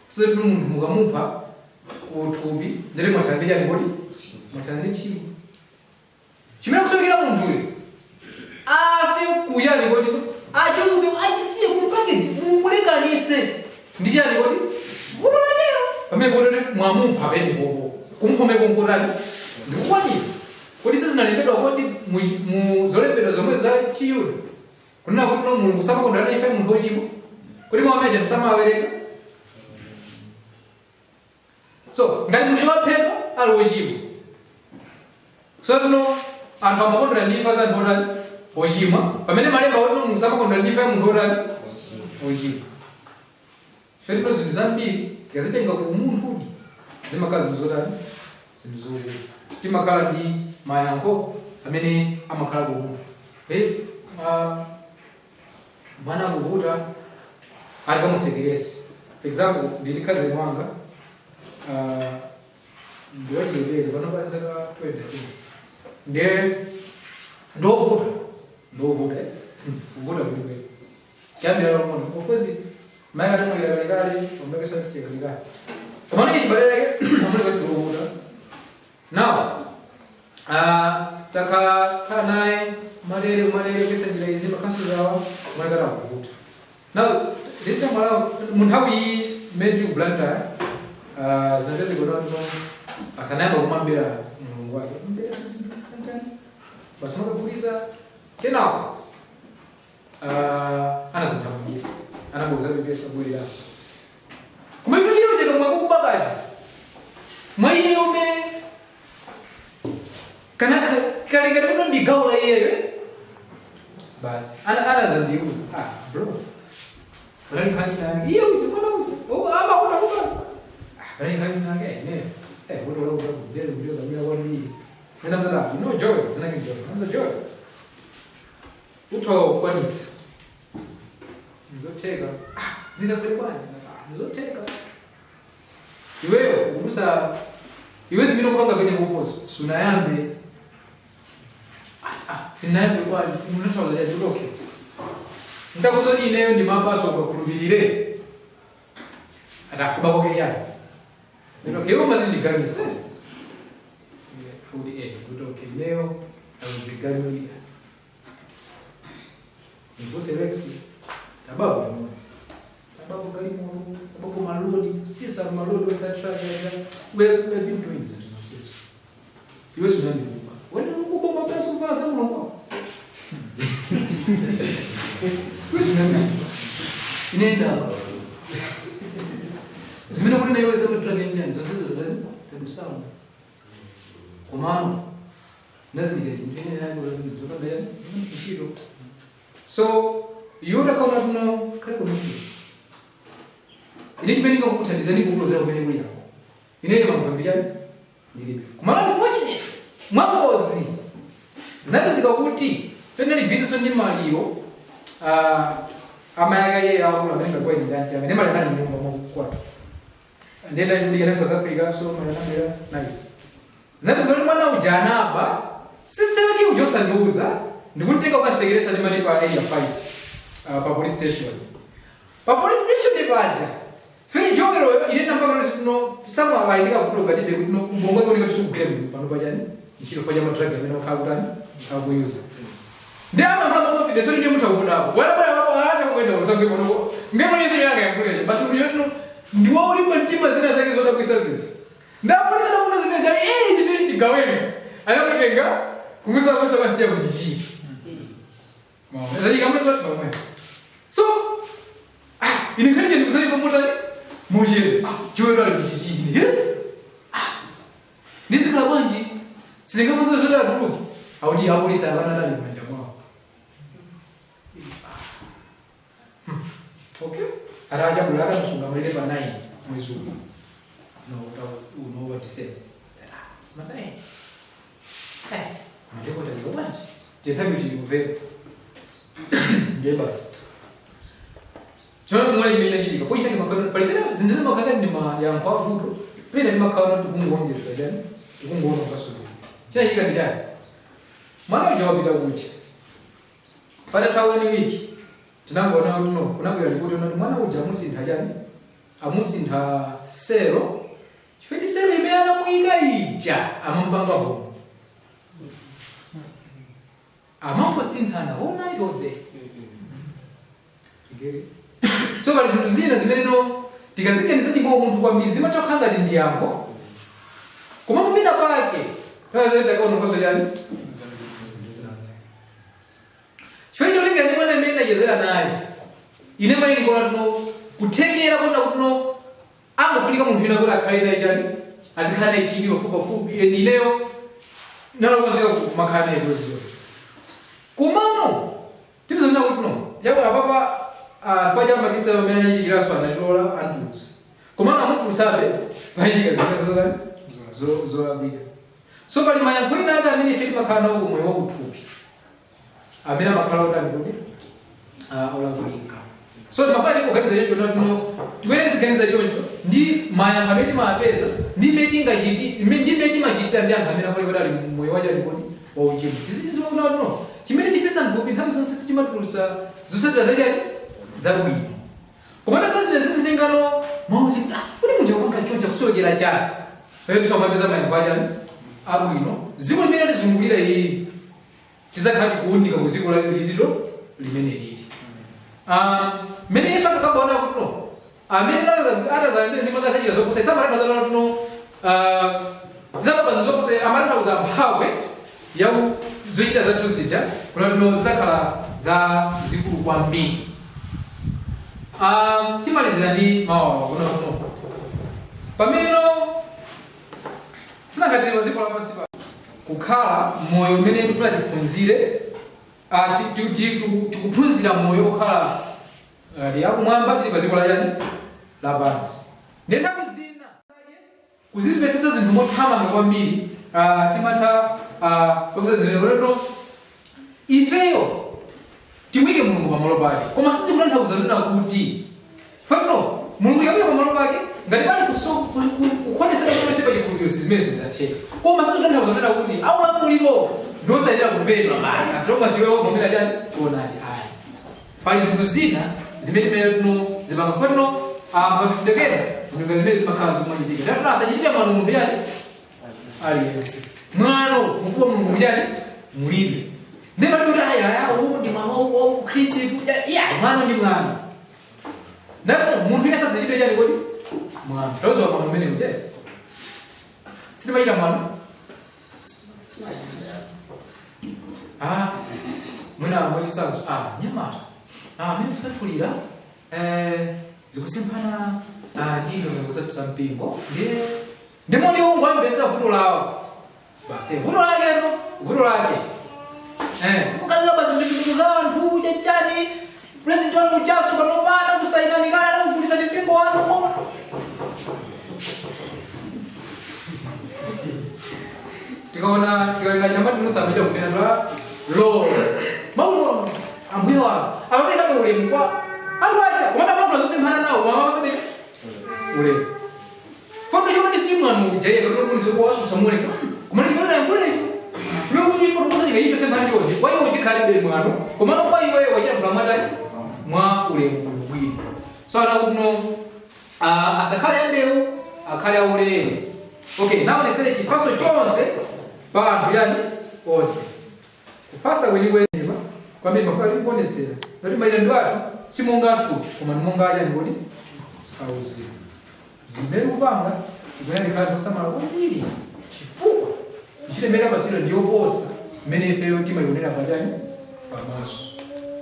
So that munthu mukamupha kuthupi ndiri mwathana ndi chani kodi mwathana ndi chimo chimene kusokera munthuyo afe kuyani kodi achoke achisiye kumpange mumulekanise ndi chani kodi vuto lakelo pamene kodi mwamupha pene popo kumkhomeko nkotani ndikukwanira. Kodi sizinalembedwa kodi mu zolembedwa zomwe za Chiyuda kunena kuti no Mulungu samakondana ife munthu wochimwa? Kodi mwameja msamawereka? So ngati munthu waphedwa ali wochimwa, so tino anthu amakondwera ndi imfa za anthu otani ochimwa, pamene malemba kuti no Mulungu samakondwera ndi imfa ya munthu otani ochimwa. So tino zinthu zambiri tikazitenga ku munthu zimakhala zinthu zotani zinthu zovuta, timakhala ndi mayankho amene amakhala ku munthu. Mwana akuvuta ali kamusekeresi. For example, ndili cousin wanga, ndiwachilebere pano pali zaka 20 ndiye ndovuta ndovuta eh? Kuvuta kwenikweni kuyambira pang'ono. Of course mayi atamwalira kalekale, pamake sanatisiye kalekale, komano ichi chibale chake amene kati zovuta. Now takhala khala naye malere malere kuyesa njira izi makhasu zawo mwalekata kuvuta. Now this time around mu nthawi iyi mmene tili ku Blantyre, zinapezeka kuti asanayamba kumambera mulungu wake mbera zinthu kanjani basi makagulisa kenako anazinthamangisa anabweza pepesa bwereraso kumene cheka mwakukubakaji mwaiye ume. Kana kalingati kuno ndi gawo la iyeyo basi. Anazandiuza, "Ah bro, panali nkhani nake iye uja, mwana uja ama kuna kuba, panali nkhani nake ine kuti ola kuti kudere kudere kamira kwambiri." Nenda mzala no joy zinake joy namza joy utho kwanitsa nizotheka. Ah, zingakhale bwanji? Ah, nizotheka. Iweyo ukusa iwe zimene kupanga pene kupozo sunayambe. Ah, sinayambe bwanji? Munatauza chaji kuti okay, ntakuzoti ineyo ndi mapaso ukakhulupirire atakuba kwake chani. Okay, iwe mazini ndiganise kuti kuti okay, ineyo akuziganulira ndipose Rex tabapo limodzi, tabapo galimoto, tabapo malodi, sisa malodi osatraka. We have been doing zinthu zonsezo, iwe sunandikuba wena ukuba mapeso mvala za mulongo wako, iwe sunandikuba inenda zimene kuti na iwe zakutraka njani zonsezo tadusamo. Komano nazindikira chinthu ine yake ntchito, so iwe utakaona tuno khale connected ine chimene ngakukuthandizani kukulozera kumene kuli yako inene mamphambirani ndilibe. Kumala unfortunately mwangozi zinapezeka kuti fenali busy ndi maliro amayaka iye akulu amene ngakuwa ndani amene mali anali nyumba mwa kwathu ndenda ndikana South Africa, so mali anabwera nayo. Zinapezeka kuti mwana uja anaba sister yake uja usandiuza ndikutenga ukasekeresa timati pa Area 5, pa police station. Pa police station paja feri joweroyo ine nambaka no samwa ayindika vuto katibe kuti no mbongo yako ndikati sukugwira bwino pano pachani ntchito fa cha ma drug amene okhala kutani akuyuza ndi ama mama confidence ndi mutha kubudapo wala bwana wapo hata kumwenda uzange kono ngemo yezi yanga yakulele basi ndiyo no ndiwo ulimba mtima zina zake zodabwisa zija ndapolisa namuno zimene chali ndine chigaweni anakutenga kumusa kusa basiya kuchichi zachika mwezi watu wamwe. So ine nkhani cheni kuzalipa mutali muchere chiweto ali kuchichi ine ndizikhala bwanji silingapange zoti atuluke akuti apolisi apana adali m'manja mwawo. Okay, atachabwera atamusunga malire pa 9 mwezi uno no uno wa December ma 9 mandeko talika bwanji tenthawi chili kumvera ndiye basi tsono kumwene imene inachitika pochita ndi makhala palipena zinthu zimakhala ndi mayankho avuto pena timakhala tikungonjezera chani tikungoona kasozi chinachitika ndi chani. Mwana uja wapita kucha patatha one week tinangoona kuti no kunabwera ripoti kuti mwana uja amusintha chani amusintha selo chifukwa selo imene anamuyika ija amampanga homo amangosinthana all night, all day. You get it? So pali zinthu zina zimene no tikaziganiza ndipo munthu kwambiri zimatokha ngati ndi yankho koma kupita pake takaona kwaso chani chifukwa chotenga ndi mwana amene ndachezera naye ine mayi ndikuona tuno kuthekera kuona kuti no angofunika munthu wina kuti akhale naye chani azikhala naye chili pafupipafupi and ineyo nalokonzeka kumakhala naye toziyo. Kumano timizonena kuti no chabwera papa fa chamakisa amene anachitikiranso anachitola antulusa komano amutulusabe pachitika zimene zotani zolakwika. So pali mayankho ena ake amene ife timakhala nawo kumoyo wakuthupi amene amakhala otani kuti olakwika. So timafuna tikuganiza choncho natuno tiwene tiziganiza choncho ndi mayankho amene timapeza ndi mmene tingachiti ndi mmene timachitira ndi anthu amene akuli kuti ali moyo wachani kodi wauchimo. Tizidziwa kuti no chimene tifesa mthupi nthawi zonse sichimatulusa zotsatira zachani zabwino. Koma takhala zine zizitengano mauzi kuti kuti munthu akupanga choncho kusowekera chani pamene tisamapeza mayankho achani abwino. Dziko limene tizungulira ili tizakhala tikuwunika ku dziko lililo limene lili mmene Yesu akakabaona kuti no amene atazalembera zimwe akazachita zopusa samatanthauza kuti no zizapanga zinthu zopusa amatanthauza mphamvu ya zochita zathu zija kuna no zizakhala za zikulu kwambiri. Timalizira ndi mawawa kuna kuno pamene no sinakhatire pa dziko lapansi pa Kukhala moyo umene tikufuna tiphunzire, tikuphunzira moyo okhala ngati akumwamba tili pa dziko la chani, lapansi. Ndiye nthawi zina kuzimvetsetsa zinthu mothamanga kwambiri, timatha kuza zimene lero ifeyo timuyike Mulungu pamalo pake, koma sizikutanthauza nena kuti fano Mulungu yakuya pamalo pake ngati pali kukhonetsera kuonese pa chikhulupiriro, zimene zidzatheka. Koma sizikutanthauza nena kuti aulamuliro ndiosayenera kumvedwa basi, as long as iwe wavomera chani, choonadi, ayi. Pali zinthu zina zimene mene zipanga fano maphisidwe kena, zinthu zimene zimakhala zikumachitika tatu asachitire mwano munthu yani aliyense. Mwano mufuwa Mulungu muchani, mulibe. Ndi palibe kuti aya aya uwu ndi mwano wa Khristu kuja, iya, mwano ndi mwano. Napo munthu ine sasachitire chani kodi mwano. Tauziwa mwano umene uche sitimachita mwano. Mwina mwachisanzo, nyamata, mene kusanthulira zikusemphana ndi ndondomeko zathu za mpingo, ndiye ndimoni ungu ambesa vuto lawo basi, vuto lake no vuto lake mukaziwa basi ndikutuku za anthu chachani, president wanu uchaso panopana kusainanikana nakugulisa mpingo wanu. Tikaona tikaona chamba tinothamira kumena twa lo maulo ambuye wako amapereka ulemu kwa anthu aja, komanda kulakula zosemphana nawo, mama pasabe ulemu. Foto chomwe ndi simwanu uja yeka kuti wasusa mule kumene chimene yankhula icho chimene kuti foto kosa chika icho semphana ndiwo kwa iwo chikhalibe mwano, komano kwa iweyo wachita mwatani, mwa ulemu bwinobwino. So ana kuti no asakhale andewu, akhale aulere. Okay, naonetsere chifaso chonse pa anthu yani onse. Kufasa kwenikweni kwambiri mafuta tikuonetsera kuti mayitanidwe athu si monga athu, koma ndi monga achani kodi, auzimu. Zimene kupanga tikuyenera tikhale mosamala kwambiri, chifukwa ntchito imene apasidwa ndi yoposa mmene ifeyo timayionera pachani, pamaso.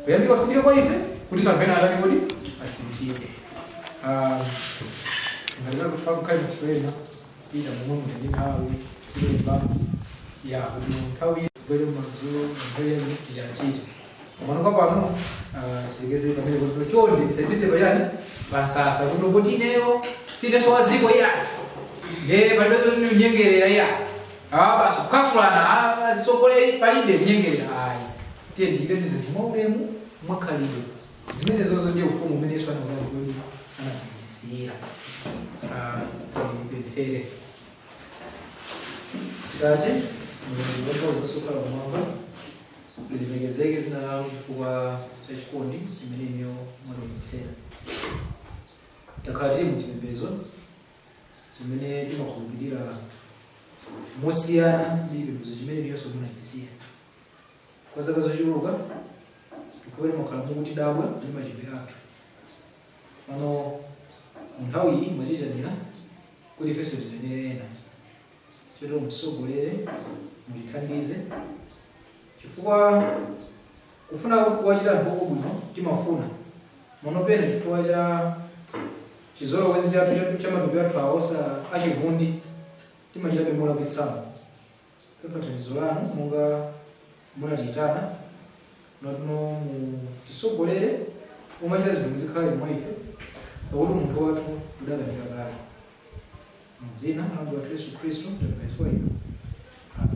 Kuyambika kusinthika kwa ife kuti anthu ena atani kodi, asinthike. Ngati kukhale machitolena pita momwe muti nthawi tilemba ya kuti nthawi bwere madzulo nthawi yanu tichachita. Komano kwa pano tilekeze pamene kuti chonde tisayipise pachani, pasasa kuti ineyo sineso wa dziko iya, nde palibe zoti unyengerera iya, basi kukasulana, zisogoleri palibe kunyengerera, ayi. Tiye ndiyike zinthu mwaulemu, mwakhalidwe. Zimene zozo ndiye ufumu umene Yesu anakutani kodi, anatimisira. Tipemphere. Tate Mulungu wonse zosokhala kumwamba, lilemekezeke dzina lanu chifukwa cha chikondi chimene inuyo mwationetsera. Takhala tili mu chipembedzo chimene timakhulupirira mosiyana ndi chipembedzo chimene inuyonso munachisiya. Kwa zaka zochuluka tikuwere mwakhala mukutidabwa ndi machitidwe athu. Pano mu nthawi iyi mwatiyitanira kuti ifenso tiyitanire ena. Chotero mutisogolere, mutithandize, chifukwa kufuna kuwachita anthu bwino timafuna monopena chifukwa cha chizolowezi chathu cha matupi athu awosa achivundi, timachitabe molakwitsamo. Pempha thandizo lanu monga munatiyitana notino, mutisogolere umachita zinthu muzikhala mwa ife, pakuti munthu wathu udakanika kale. Mdzina la Ambuye wathu Yesu Khristu tapempha inu. Amen.